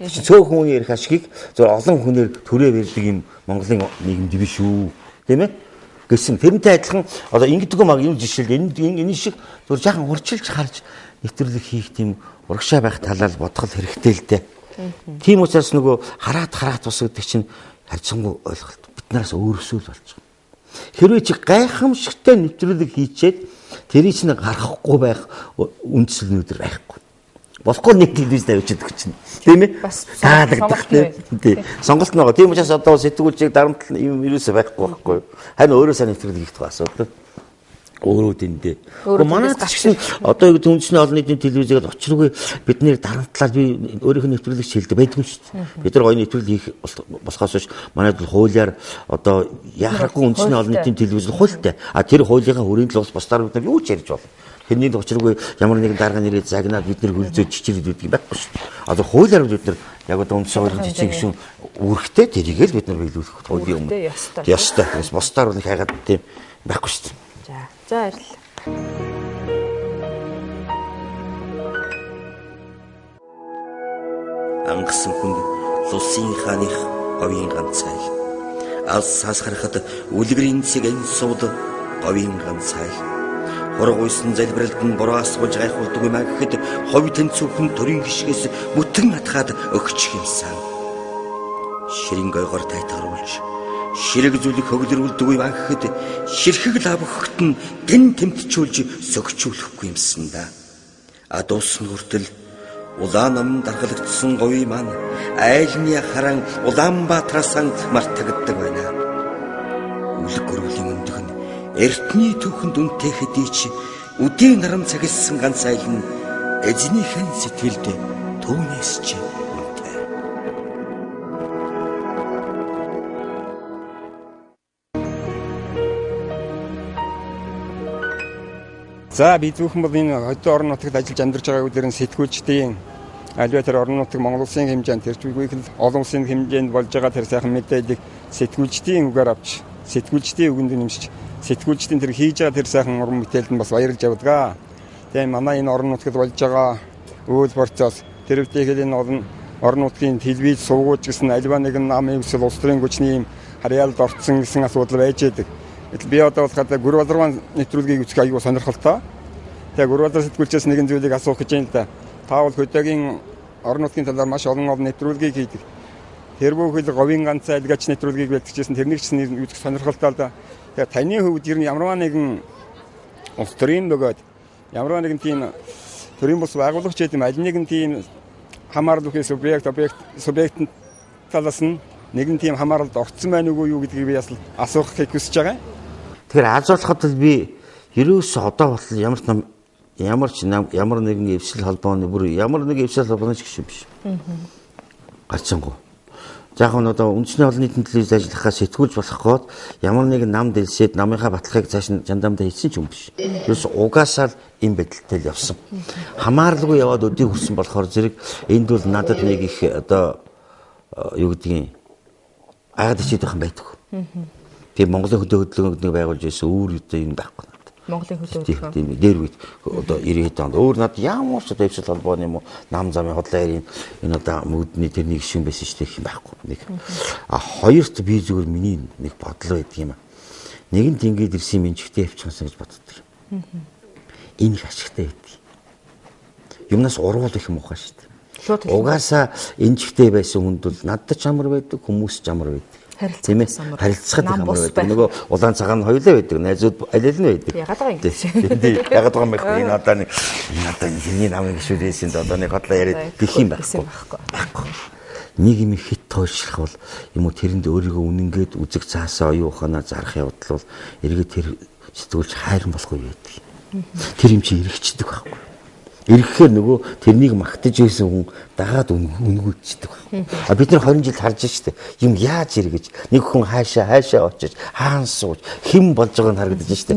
Цөөхөн хүний эрх ашигыг зөв олон хүнээр төрөө барьдаг юм Монголын нийгэмд биш үү? Тийм ээ? Гэсэн тэрнтэй адилхан одоо ингэдэггүй маг юм жишээл энэ шиг зүгээр жаахан урьдчилж харж нэвтрүүлэг хийх тийм урагшаа байх талаар бодгол хэрэгтэй л дээ. Тийм учраас нөгөө хараат бас гэдэг чинь харьцангуй ойлголт бид нараас өөрөөсөө л болж байгаа. Хэрвээ чи гайхамшигтай нэвтрүүлэг хийчээд тэрийг чинь гаргахгүй байх үндсэл нүдэр байхгүй. Болохгүй нэг телевиз тавьчихдаг чинь. Тийм ээ? Таалагдах тийм. Сонголт нөгөө. Тийм учраас одоо сэтгүүлчийг дарамтлал юм ерөөсөө байхгүй байхгүй. Харин өөрөө сайн нэвтрүүлэг хийх тухай асуудал. Өөрөө тэндээ. Гэхдээ манай ч гэсэн одоо юу гэдэг үндэсний олон нийтийн телевизийг учиргүй бид нэр дарамтлал би өөрийнх нь нэвтрүүлэг шилдэг байдгүй шүү дээ. Бид нар гоё нэвтрүүлэг хийх болохоос биш манайд бол хуулиар одоо яхахгүй үндэсний олон нийтийн телевиз хуультай. А тэр хуулийнхаа хүрээнд л бас бусдаар бид нар юу ч ярьж болно. Тэрний учиргүй ямар нэгэн дарга нэрээ загнаад бид нар хөлзөө чичирээд байдаг юм байхгүй шүү дээ. Одоо хуулиар бид нар яг одоо үндсэн хуулийн жижиг гишүүн үүрэгтэй тэрийг л бид нар биелүүлэх хуулийн өмнө ёстой. Тэгээс бусдаар бол хайгаад тийм байхгүй шүү дээ. За баярлалаа. Ангасан хүн лусын хааных говийн ганцайл. Алсаас харахад үлгэрийн цэг энэ сууд говийн ганцайл. Хургуйсан залбиралд нь бороо асгуулж гайхуулдаг юм а гэхэд ховь тэнцвэрхэн төрийн хишгээс бүтэн атгаад өгчих юмсан. Ширэн гойгоор тайтгаруулж ширэг зүйлийг хөглөрүүлдэг юм а гэхэд ширхэг лав өгөхт нь гэн тэмтчүүлж сөгчүүлэхгүй юмсан да. А дуусна хүртэл улаан ном даргалагдсан говийн маань айлны харан Улаанбаатараас мартагддаг байна. Үлэг гөрвлийн өндөг нь эртний түүхэнд үнэтэй хэдий ч үдийн наран цагилсан ганц айл нь эзнийхэн сэтгэлд түүнээс ч үнэтэй. За би зөвхөн бол энэ хөдөө орон нутагт ажиллаж амьдарч байгаа үдээр нь сэтгүүлчдийн альва тэр орон нутаг Монгол улсын хэмжээнд тэр чиггүй л олон улсын хэмжээнд болж байгаа тэр сайхан мэдээллийг сэтгүүлчдийн үгээр авч сэтгүүлчдийн үгэнд нэмсч сэтгүүлчдийн тэр хийж байгаа тэр сайхан уран бүтээлд нь бас баярлж явдаг. Тэгээ манай энэ орон нутагт болж байгаа үйл процесс тэр үеийн энэ олон орон нутгийн телевиз суугууч гэсэн альва нэгэн намын өсөл улс төрийн хүчний юм харьяалд орцсон гэсэн асуудал байж байдаг. Гэтэл би одоо болохоор Гүрбаларван нэвтрүүлгийг үзэх аягүй сонирхолтой. Тэгээ Гүрбалар сэтгүүлчээс нэгэн зүйлийг асуух гэж байна л да. Та бол хөдөөгийн орон нутгийн талаар маш олон олон нэвтрүүлгийг хийдэг. Тэр бүхэл говийн ганц айлгач нэвтрүүлгийг бэлтгэжсэн тэрнийг ч үзэх сонирхолтой л да. Тэгээ таны хувьд ер нь ямарваа нэгэн улс төрийн бөгөөд ямарваа нэгэн тийм төрийн бус байгуулагч гэдэг юм аль нэгэн тийм хамаарал бүхий субъект объект субъект талаас нь нэгэн тийм хамааралд орцсон байна уу юу гэдгийг би бас асуухыг хүсэж байгаа. Тэгэхээр аз болоход би ерөөсөө одоо болтол ямар ч ямар нэгэн эвсэл холбооны бүр ямар нэг эвсэл холбооны ч гишүүн биш. Гарцсангүй. За яг нь одоо үндэсний олон нийтийн телевиз ажиллахаа сэтгүүлж болох гээд ямар нэгэн нам дэлсээд намынхаа баталгааг цааш нь жандамдаа хийсэн ч юм биш. Ерөөс угаасаа л ийм байдалтай л явсан. Хамааралгүй яваад өдийг хүрсэн болохоор зэрэг энд бол надад нэг их одоо юу гэдгийг айгаад ичээд байх юм байдаг. Тэгээ Монголын хөдөө хөдөлгөөн гэдэг байгуулж байсан өөр одоо юм байхгүй. Монголын хөдөө хөдөлгөөн. Тийм дээр үед одоо 90 онд өөр надад ямар ч одоо эвсэл холбооны юм уу нам замын худлаа ярийн энэ одоо мөдний тэрний гишүүн байсан шүү дээ гэх юм байхгүй. Нэг. А хоёрт би зүгээр миний нэг бодлоо байдаг юм. Нэгэн тэнгээд ирсэн юм жигтэй явчихсан гэж боддог. Энэ их ашигтай байдаг. Юмнаас ургуул их муухай шүү дээ. Угаасаа энэ жигтэй байсан хүнд бол надад ч амар байдаг, хүмүүс ч амар байдаг. Тийм ээ. Харилцахад их амар байдаг. Нөгөө улаан цагаан хоёулаа байдаг. Найзууд аль аль нь байдаг. Ягаад байгаа юм бэ? Тийм. Ягаад байгаа юм бэ? Энэ одоо нэг энэ одоо хиний намын гишүүдээсийн одоо нэг хотлоо яриад гэх юм байхгүй. Байхгүй. Нэг юм хит тойршлах бол юм уу тэрэнд өөрийгөө үнэнгээд үзэг цаасаа оюун ухаанаа зарах явдал бол эргээд тэр сэтгүүлч хайран болохгүй байдаг. Тэр юм чи эргэждэг байхгүй. Ирэхээр нөгөө тэрнийг магтаж байсан хүн дагаад үнгүүлчихдэг байна. А бид нар 20 жил харж штэ. Юм яаж эргэж нэг хүн хаашаа очиж хаан сууж хэн болж байгааг нь харагдаж штэ.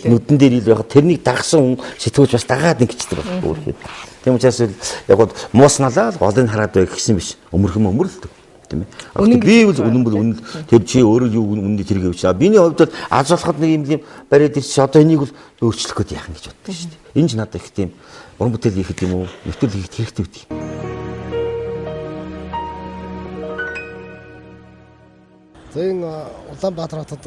Нүдэн дээр ил байхад тэрнийг дагсан хүн сэтгүүлч бас дагаад ингэчдэг байна. Өөрөөр. Тийм учраас яг гол муусналаа л голыг хараад бай гэсэн биш. Өмөрхөн өмөрлөдөг. Тийм ээ. Би бол үнэн бол үнэн тэр чи өөрөө юу үнэн тэрийг явууч. Биний хувьд бол аз болоход нэг юм бариад ирчих. Одоо энийг бол өөрчлөх гээд яах юм гэж боддог шүү дээ. Энэ ч надад их тийм уран бүтээл хийхэд юм уу? Нэвтрүүлэг хийхэд хэрэгтэй байдаг. За энэ Улаанбаатар хотод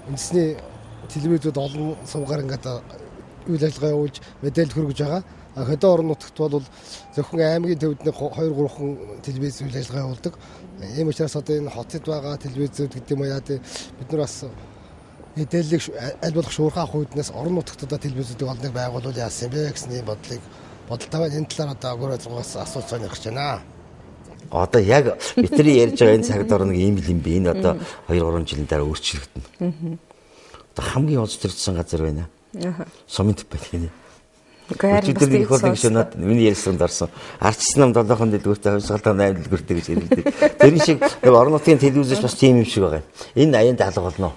үндэсний телевизүүд олон сувгаар ингээд үйл ажиллагаа явуулж мэдээлэл хүргэж байгаа. Хөдөө орон нутагт бол зөвхөн аймгийн төвд нэг 2-3 телевиз үйл ажиллагаа явуулдаг. Ийм учраас одоо энэ хотод байгаа телевизүүд гэдэг юм уу яа тий бид нар бас мэдээллийг аль болох шуурхай авах үүднээс орон нутагт одоо телевизүүдийг олныг байгуулвал яасан бэ гэсэн ийм бодлыг бодолтой байна. Энэ талаар одоо өгөр ажиллагаас асуулт сонирхож байна. Одоо яг бидний ярьж байгаа энэ цагт орно ийм л юм би. Энэ одоо 2-3 жилийн дараа өөрчлөгдөнө. Одоо хамгийн олж төрсэн газар байна. Сумын төв байх юм. Өчигдөр нэг их нэг шөнөд миний ярьсанд орсон. Арчсан нам 7хон дэлгүүртэй, хувьсгалдаа 8 дэлгүүртэй гэж хэлдэг. Тэр шиг орон нутгийн телевизээс бас тийм юм шиг байгаа юм. Энэ аянд алга болно.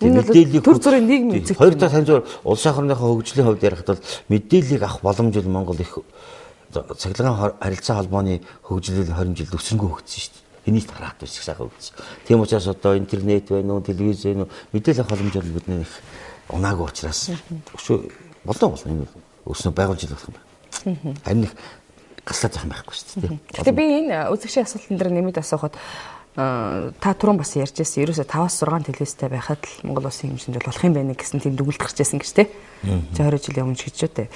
Мэдээллийг төр зүрийн нийгмийн үзэг. Хоёр дахь таньзуур улс орныхоо хөгжлийн хувьд ярихад бол мэдээллийг авах боломж бол Монгол их цахилгаан харилцаа холбооны хөгжлөл 20 жилд өсөнгөө хөгжсөн шүү дээ. Энийг хараад бас их сайхан хөгжсөн. Тийм учраас одоо интернет байна уу, телевиз байна уу, мэдээлэл авах боломж бол бидний их унаагүй учраас өшөө болоо болно энэ өснө байгуулж болох юм байна. Харин их гаслаад байх юм байхгүй шүү дээ. Гэхдээ би энэ үзэгчийн асуултан дээр нэмээд асуухад та түрүүн бас ярьж байсан. Ерөөсө 5-6 телевизтэй байхад л Монгол улсын хэмжээнд болох юм байна гэсэн тийм дүгнэлт гарч ирсэн гэж тэ. За 20 жилийн өмнө гэж үү тэ.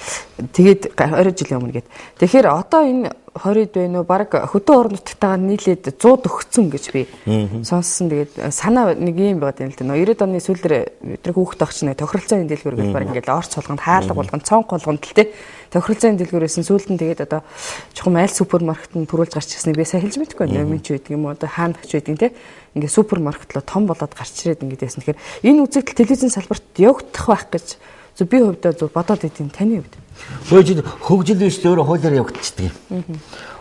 Тэгээд 20 жилийн өмнө гээд. Тэгэхээр одоо энэ 20-д байна уу? Бараг хөдөө орон нутгтайгаа нийлээд 100 төгссөн гэж би сонссон. Тэгээд санаа нэг юм байгаад юм л да. 90-ад оны сүүлдэр бидний хүүхэд багч нэ тохиролцооны дэлгүүр гэж бараг ингээд орц болгонд, хаалга болгонд, цонх болгонд л тэ. Тохиролцооны дэлгүүр байсан. Сүүлд нь тэгээд одоо чухам аль супермаркет нь төрүүлж гарч ирснийг би сайн хэлж мэдэхгүй байна. Номын ч байдаг юм уу? Одоо хаана ч байдаг те. Ингээд супермаркет ло том болоод гарч ирээд ингээд яасан. Тэгэхээр энэ үзэгдэл телевизийн салбарт явагдах байх гэж зөв би хувьдаа зөв бодоод идэв таны хувьд. Хөгжил хөгжил биш л өөрөө хуулиар явагдчихдаг юм.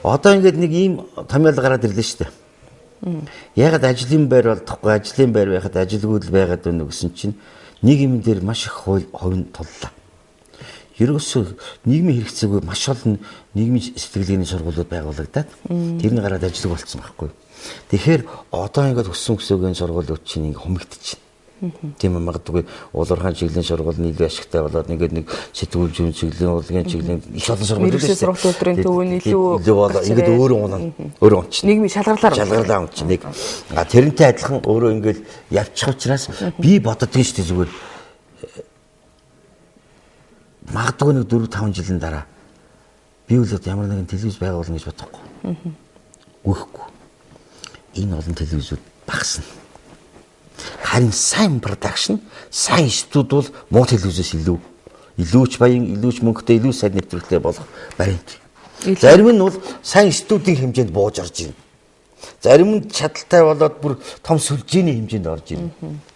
Одоо ингээд нэг ийм томьёол гараад ирлээ шүү дээ. Ягаад ажлын байр болдохгүй, ажлын байр байхад ажилгүй л байгаад байна гэсэн чинь нэг юм дээр маш их хууль хувь туллаа. Ерөөсөө нийгмийн хэрэгцээгүй маш олон нийгмийн сэтгэлгээний сургуулиуд байгуулагдаад тэр нь гараад ажилгүй болцсон байхгүй. Тэгэхээр одоо ингээд өссөн өсөөгийн сургуулиуд чинь ингээд хумигдчихэв. Тийм магадгүй уулуурхаан чиглэлийн сургууль нь илүү ашигтай болоод ингээд нэг сэтгүүл зүйн чиглэлийн урлагийн чиглэлийн их олон сургуулиуд шүү дээ. Сургалт өдрийн төв нь илүү болоо ингээд өөрөө унана. Өөрөө унчихна. Нийгмийн шалгарлаар унчихна. Нэг а тэрнтэй адилхан өөрөө ингээд явчих учраас би боддгийн шүү дээ зүгээр магадгүй нэг 4-5 жилийн дараа би үл ямар нэгэн телевиз байгуулна гэж бодохгүй. Үхэхгүй. Энэ олон телевизүүд багасна. Харин сайн production, сайн студ бол муу телевизээс илүү ч баян, илүү ч мөнгөтэй, илүү сайн нэвтрүүлэгтэй болох баримт. Зарим нь бол сайн студийн хэмжээнд бууж орж ирнэ. Зарим нь чадaltaй болоод бүр том сүлжээний хэмжээнд орж ирнэ.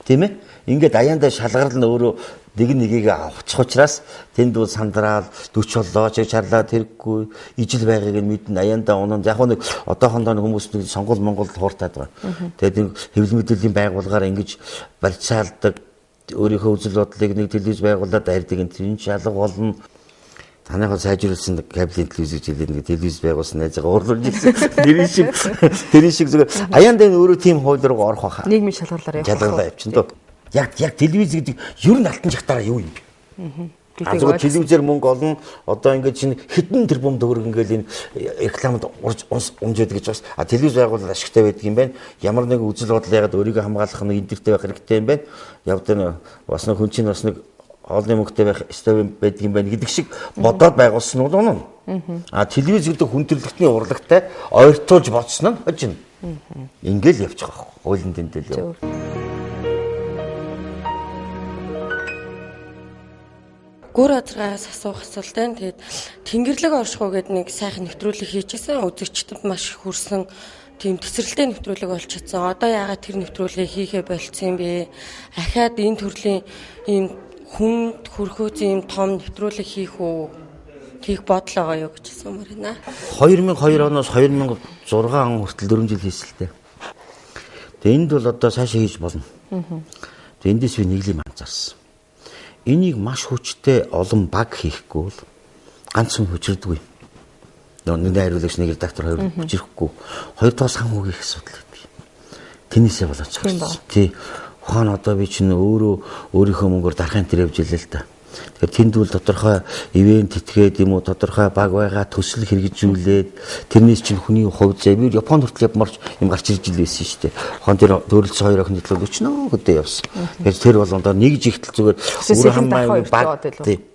Тийм ээ? Ингээд аяндаа шалгарл нь өөрөө нэг нэгийг авчих учраас тэнд бол сандраал 40 боллоо, чиг чарлаа тэрэггүй ижил байгааг нь мэднэ. Аяндаа унан яг нэг одоохондоо нэг хүмүүс нэг сонгол Монгол хууртаад байгаа. Тэгээд нэг хэвлэл мэдээллийн байгууллагаар ингэж барьцаалдаг өөрийнхөө үзэл бодлыг нэг телевиз байгуулад дайрдаг энэ тэр шалга болно. Танайхаа сайжруулсан кабелийн телевиз гэж хэлээд нэг телевиз байгуулсан найзгаа уурлуулж ирсэн. Тэр шиг зүгээр аяндаа өөрөө тийм хууль руу орох байхаа. Нийгмийн шалгарлаар явах. Шалгарлаа явчихна дөө. Яг телевиз гэдэг ер нь алтан чагтаараа юу юм бэ? Зүгээр телевизээр мөнгө олно. Одоо ингээд чинь хэдэн тэрбум төгрөг ингээд энэ рекламад унжээд гэж бас. А телевиз байгуулалт ашигтай байдаг юм байна. Ямар нэг үзэл бодол яагаад өөрийгөө хамгаалах нэг интертэй байх хэрэгтэй юм байна. Явдаа бас нэг хүн чинь бас нэг хоолны мөнгөтэй байх ёстой байдаг юм байна гэдэг шиг бодоод байгуулсан нь бол үнэн. А телевиз гэдэг хүн төрөлхтний урлагтай ойртуулж бодсон нь хожино. Ингээл явчих واخ. Хуулийн дэндэл яв. Гүр азаргаас асуух асуулт байна. Тэгээд Тэнгэрлэг оршихуй гэдэг нэг сайхан нэвтрүүлэг хийчихсэн. Үзэгчдэд маш их хүрсэн тийм тесрэлтэй нэвтрүүлэг болж чадсан. Одоо яагаад тэр нэвтрүүлгийг хийхээ болцсон юм бэ? Ахаад энэ төрлийн ийм хүнд хөрхөөц ийм том нэвтрүүлэг хийх үү? Хийх бодол байгаа юу гэж асуумаар байна. 2002 оноос 2006 он хүртэл 4 жил хийсэн л дээ. Тэгээ энд бол одоо цаашаа хийж болно. Тэгээ эндээс би нэг юм анзаарсан. Энийг маш хүчтэй олон баг хийхгүй бол ганц хүн хүчрдэггүй. Нэг найруулагч, нэг редактор, хоёр хүчрэхгүй. Хоёрдугаар санхүүгийн их асуудал байдаг. Тэнийсээ болоод гарсан. Тий. Ухаан одоо би чинь өөрөө өөрийнхөө мөнгөөр дарахын тэр явж илээ л да. Тэгэхээр тэнд бол тодорхой ивент этгээд юм уу, тодорхой баг байгаа төсөл хэрэгжүүлээд тэрнээс чинь хүний хувь зай би Японд хүртэл явмарч юм гарч ирж байсан шүү дээ. Хон тэр төрөлцсөн хоёр охин төлөө өчнөө хөдөө явсан. Тэгэхээр тэр болгондоо нэг жигтэл зүгээр өөр хамаа баг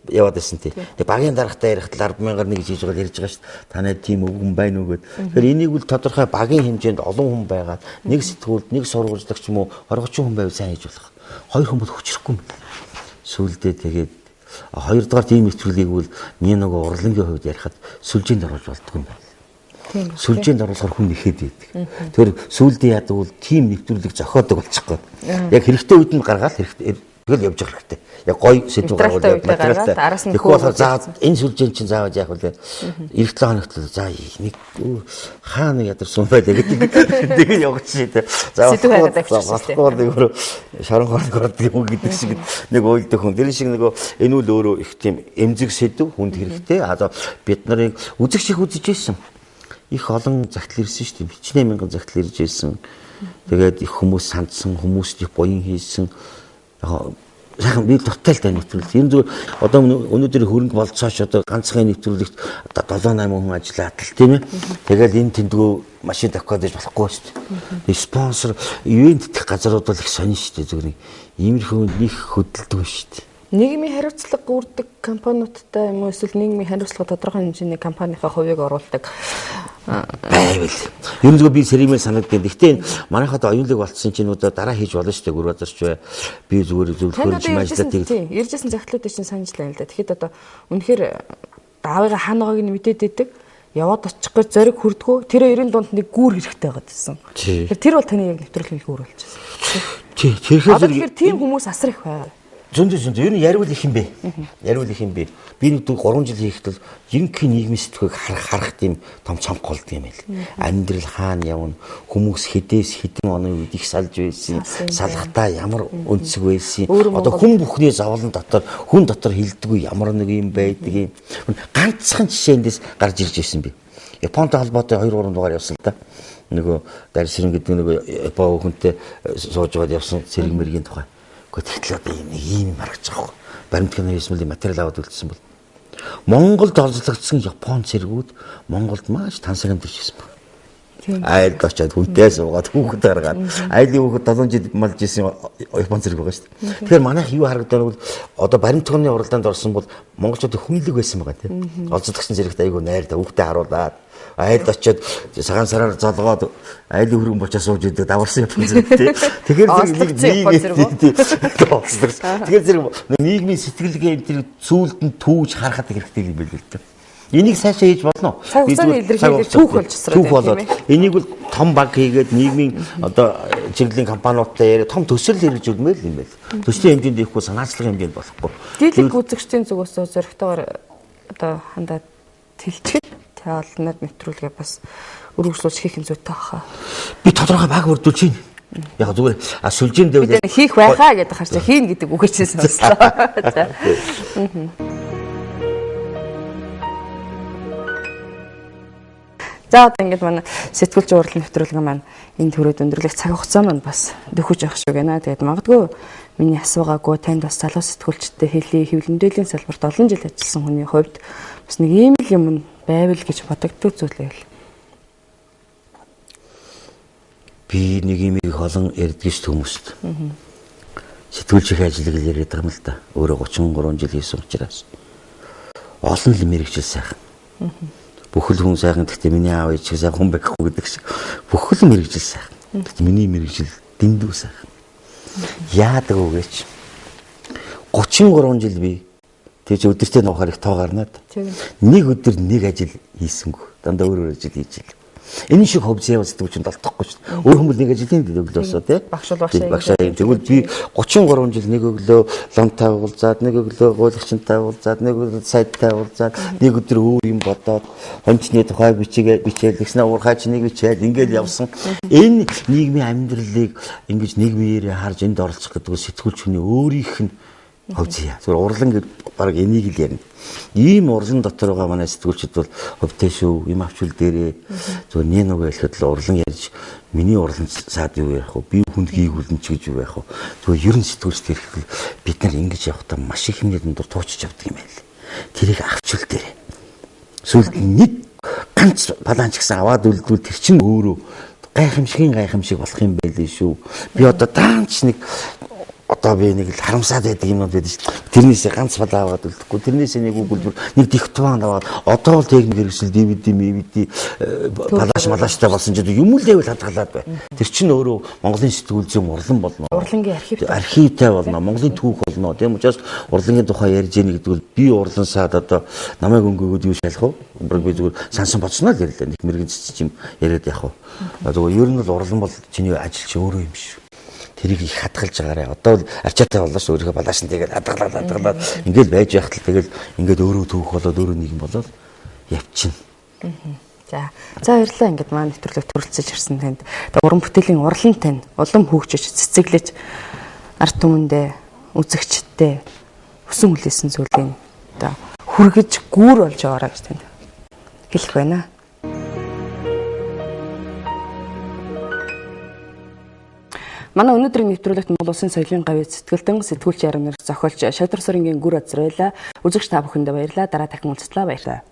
яваад байсан тий. Тэгээ багийн даргатай ярихад 10,000-аар нэг хийж байгаа ярьж байгаа шүү дээ. Танай тийм өвгөн байна уу гэд. Тэгэхээр энийг бол тодорхой багийн хэмжээнд олон хүн байгаад нэг сэтгүүлд, нэг сурвалжлагч юм уу 20 30 хүн байвал сайн хийж болох. Хоёр хүн бол хүчрэхгүй юм. Сүүлдээ тэгээд хоёрдугаар тийм нэвтрүүлгийг бол миний нөгөө урлангийн хувьд ярихад сүлжээнд оруулж болдгоо юм байна. Сүлжээнд оруулахаар хүн нэхэд байдаг. Тэгэхээр сүлдээ яадаг бол тийм нэвтрүүлэг зохиодог болчих гээд. Яг хэрэгтэй үед нь гаргаал хэрэгтэй тэгэл явж явах хэрэгтэй. Яг гоё сэдв гаргуул материалтай. Тэгэхгүй болохоор за энэ сүлжээнд чинь заавал яах вэ? Эх 7 хоногт за нэг хаа нэг ядарсан байлаа гэдэг. Тэгээ явуулчих шээ. За болохгүй нэг өөрөө шаран хорог ордог юм гэдэг шиг нэг уйлдаг хүн. Тэр шиг нөгөө энэ үл өөрөө их тийм эмзэг сэдв хүнд хэрэгтэй. А за бид нарыг үзэгч их үзэж байсан. Их олон загтал ирсэн шүү дээ. Хичнээн мянган загтал ирж байсан. Тэгээд их хүмүүс сандсан, хүмүүст их буян хийсэн. Сайхан би дуртай л да нэвтрүүлэг. Энэ зүгээр одоо өнөөдөр хөрөнгө болцооч одоо ганцхан нэвтрүүлэгт 7 8 хүн ажиллаад л тийм ээ. Тэгэл энэ тэндгүү машин тавих гэж болохгүй шүү дээ. Спонсор ивент дэх газрууд бол их сонин шүү дээ. Зүгээр иймэрхүү нэг хөдөлдөг шүү дээ. Нийгмийн хариуцлага гүрдэг компаниудтай юм уу эсвэл нийгмийн хариуцлага тодорхой хэмжээний компанийнхаа хувийг оруулдаг байвал. Ер нь зүгээр би сэриймэл санагддаг. Гэхдээ манайхад оюунлаг болцсон чинь одоо дараа хийж болно шүү дээ. Гүр базарч бай. Би зүгээр зөвлөхөр юм ажиллаад тийм. Иржсэн загтлуудыг чинь санаж лээ л да. Тэгэхэд одоо үнэхээр аавыгаа ханагааг нь мэдээд идэг. Яваад очих гэж зориг хүрдгүү. Тэр хоёрын дунд нэг гүүр хэрэгтэй байгаад байсан. Тэгэхээр тэр бол таны яг нэвтрүүлгийн гүүр болчихсон. Тий. Тэгэхээр тийм хүмүүс асар их байгаа. Зөндөө. Ер нь яриул их юм бэ. Яриул их юм бэ. Би нэг 3 жил хийхэд бол жинхэнэ нийгмийн сэтгүүг харах тийм том цонх болдго юм байл. Амьдрал хаана явна, хүмүүс хэдээс хэдэн оны үед их салж байсан, салхтаа ямар өнцөг байсан. Одоо хүн бүхний зовлон дотор хүн дотор хилдэггүй ямар нэг юм байдаг юм. Ганцхан жишээндээс гарч ирж байсан би. Японтой холбоотой 2 3 дугаар явсан л да. Нөгөө Дарсрын гэдэг нөгөө Япон хүнтэй сууж байгаад явсан цэрэг мэргийн тухай. Гэхдээ тэгтэл одоо юм ийм харагдаж байгаа байхгүй. Баримт кино хийсэн бол материал аваад үлдсэн бол Монголд олзлогдсон Япон цэргүүд Монголд маш тансаг амьдарч ирсэн баг. Айлд очиад хүнтэй суугаад хүүхэд гаргаад айлын хүүхэд 7 жил малж исэн Япон цэрэг байгаа шүү дээ. Тэгэхээр манайх юу харагдана бол одоо баримт киноны уралдаанд орсон бол монголчууд хүнлэг байсан байгаа тийм. Олзлогдсон цэрэгт айгүй найртай хүүхдээ харуулад айлд очиод цагаан сараар золгоод айлын хөрөнгө болчоо сууж идэг даварсан Япон зэрэг тий. Тэгэхээр зэрэг Тэгэхээр зэрэг нийгмийн сэтгэлгээ энэ тэр зүйлд нь түүж харахад хэрэгтэй юм байл л дээ. Энийг цаашаа хийж болно. Цаг хугацааны илэрхийлэл түүх болж түүх болоод энийг бол том баг хийгээд нийгмийн одоо чиглэлийн компаниудтай яриа том төсөл хэрэгжүүлмээр юм байл. Төслийн хэмжээнд ихгүй санаачлагын хэмжээнд болохгүй. Дийлэнх үзэгчдийн зүгээс зоригтойгоор одоо хандаад тэлчээд тэ олноод нэвтрүүлгээ бас өргөжлүүлж хийх нь зүйтэй баха. Би тодорхой баг бүрдүүлж байна. Яг зүгээр сүлжээнд дэвэл хийх байхаа гэдэг харчаа хийн гэдэг үг чинь сонслоо. За. За одоо ингээд манай сэтгүүлч урал нэвтрүүлэг маань энэ төрөд өндөрлөх цаг хугацаа маань бас дөхөж явах шиг байна. Тэгээд магадгүй миний асуугаагүй танд бас залуу сэтгүүлчтэй хэлий хэвлэл мэдээллийн салбарт олон жил ажилласан хүний хувьд бас нэг ийм л юм байвал гэж бодогддог зүйл байл. Би нэг юм их олон ярьдаг ш хүмүүст. Сэтгүүлч их ажлыг л яриад байгаа юм л да. Өөрөө 33 жил хийсэн учраас олон л мэрэгжил сайхан. Бүхэл хүн сайхан гэхдээ миний аав ээж сайхан хүн байхгүй гэдэг шиг бүхэл мэрэгжил сайхан. Гэхдээ миний мэрэгжил дэндүү сайхан. Яадаг вэ гэж 33 жил би тэгж өдөртөө нуухаар их тоо гарнаад. Нэг өдөр нэг ажил хийсэнгүй. Дандаа өөр өөр ажил хийж ил. Энэ шиг хов зэв сэтгүүлчэнд олдохгүй шүү дээ. Өөр хүмүүс нэг ажил хийдэг өглөөсөө тий. Багш бол багшаа. Багшаа юм. Тэгвэл би 33 жил нэг өглөө ломтай уулзаад, нэг өглөө гуйлагчтай уулзаад, нэг өглөө сайдтай уулзаад, нэг өдөр өөр юм бодоод, хончны тухай бичээл, тэгснэ уурхай чинийг бичээл ингээл явсан. Энэ нийгмийн амьдралыг ингэж нийгмийн харж энд оролцох гэдэг нь сэтгүүлч хүний өөрийнх нь хов зээ. Зүгээр урлан гэж баг энийг л ярина. Ийм урлан дотор байгаа манай сэтгүүлчид бол хувьтай шүү. Юм авчвал дээрээ зүгээр нэг нэг хэлэхэд л урлан ярьж миний урлан саад юу ярих вэ? Би хүнд хийгүүлэн ч гэж юу байх вэ? Зүгээр ер нь сэтгүүлчд ирэхэд бид нар ингэж явахдаа маш их юмны дундуур туучж явдаг юм байл. Тэрийг авчвал дээрээ. Сүүлд нэг ганц паланч гэсэн аваад үлдвэл тэр чинь өөрөө гайхамшигын гайхамшиг болох юм байлээ шүү. Би одоо даанч нэг одоо би нэг л харамсаад байдаг юмнууд байдаг шүү. Тэрнээсээ ганц балаа аваад үлдэхгүй. Тэрнээсээ нэг өгүүлбэр, нэг диктофон аваад одоо л техник хэрэгсэл DVD, DVD балааш малааштай болсон ч юм л дэвэл хадгалаад бай. Тэр чинь өөрөө Монголын сэтгүүл зүйн урлан болно. Урлангийн архив архивтай болно. Монголын түүх болно. Тийм учраас урлангийн тухай ярьж яах гэдэг бол би урлан саад одоо намайг өнгөгөөд юу шалах вэ? Би зүгээр сансан бодсноо л ярьлаа. Нэг мэрэгэн цэцэж юм яриад явах уу. Зүгээр ер нь бол урлан бол чиний ажил чи өөрөө юм шүү. Тэрийг их хадгалж байгаарэ. Одоо бол арчаатай боллоо шүү. Өөрийнхөө балааш нь тэгээд хадгалаад хадгалаад ингээл байж байхад л тэгэл ингээд өөрөө түүх болоод өөрөө нийгэм болоод явчихна. За. За баярлалаа. Ингээд маань нэвтрүүлэг төрөлцөж ирсэн танд. Уран бүтээлийн урлан тань улам хөгжиж цэцэглэж ард түмэндээ үзэгчдээ хүсэн хүлээсэн зүйлийг одоо хүргэж гүүр болж яваарай гэж танд хэлэх байна. Манай өнөөдрийн нэвтрүүлэгт Монгол Улсын соёлын гавь сэтгэлдэн сэтгүүлч ярим нэр зохиолч Шадар Сурангийн гүр азар байлаа. Үзэгч та бүхэндээ баярлалаа. Дараа дахин уулзлаа. Баярлалаа.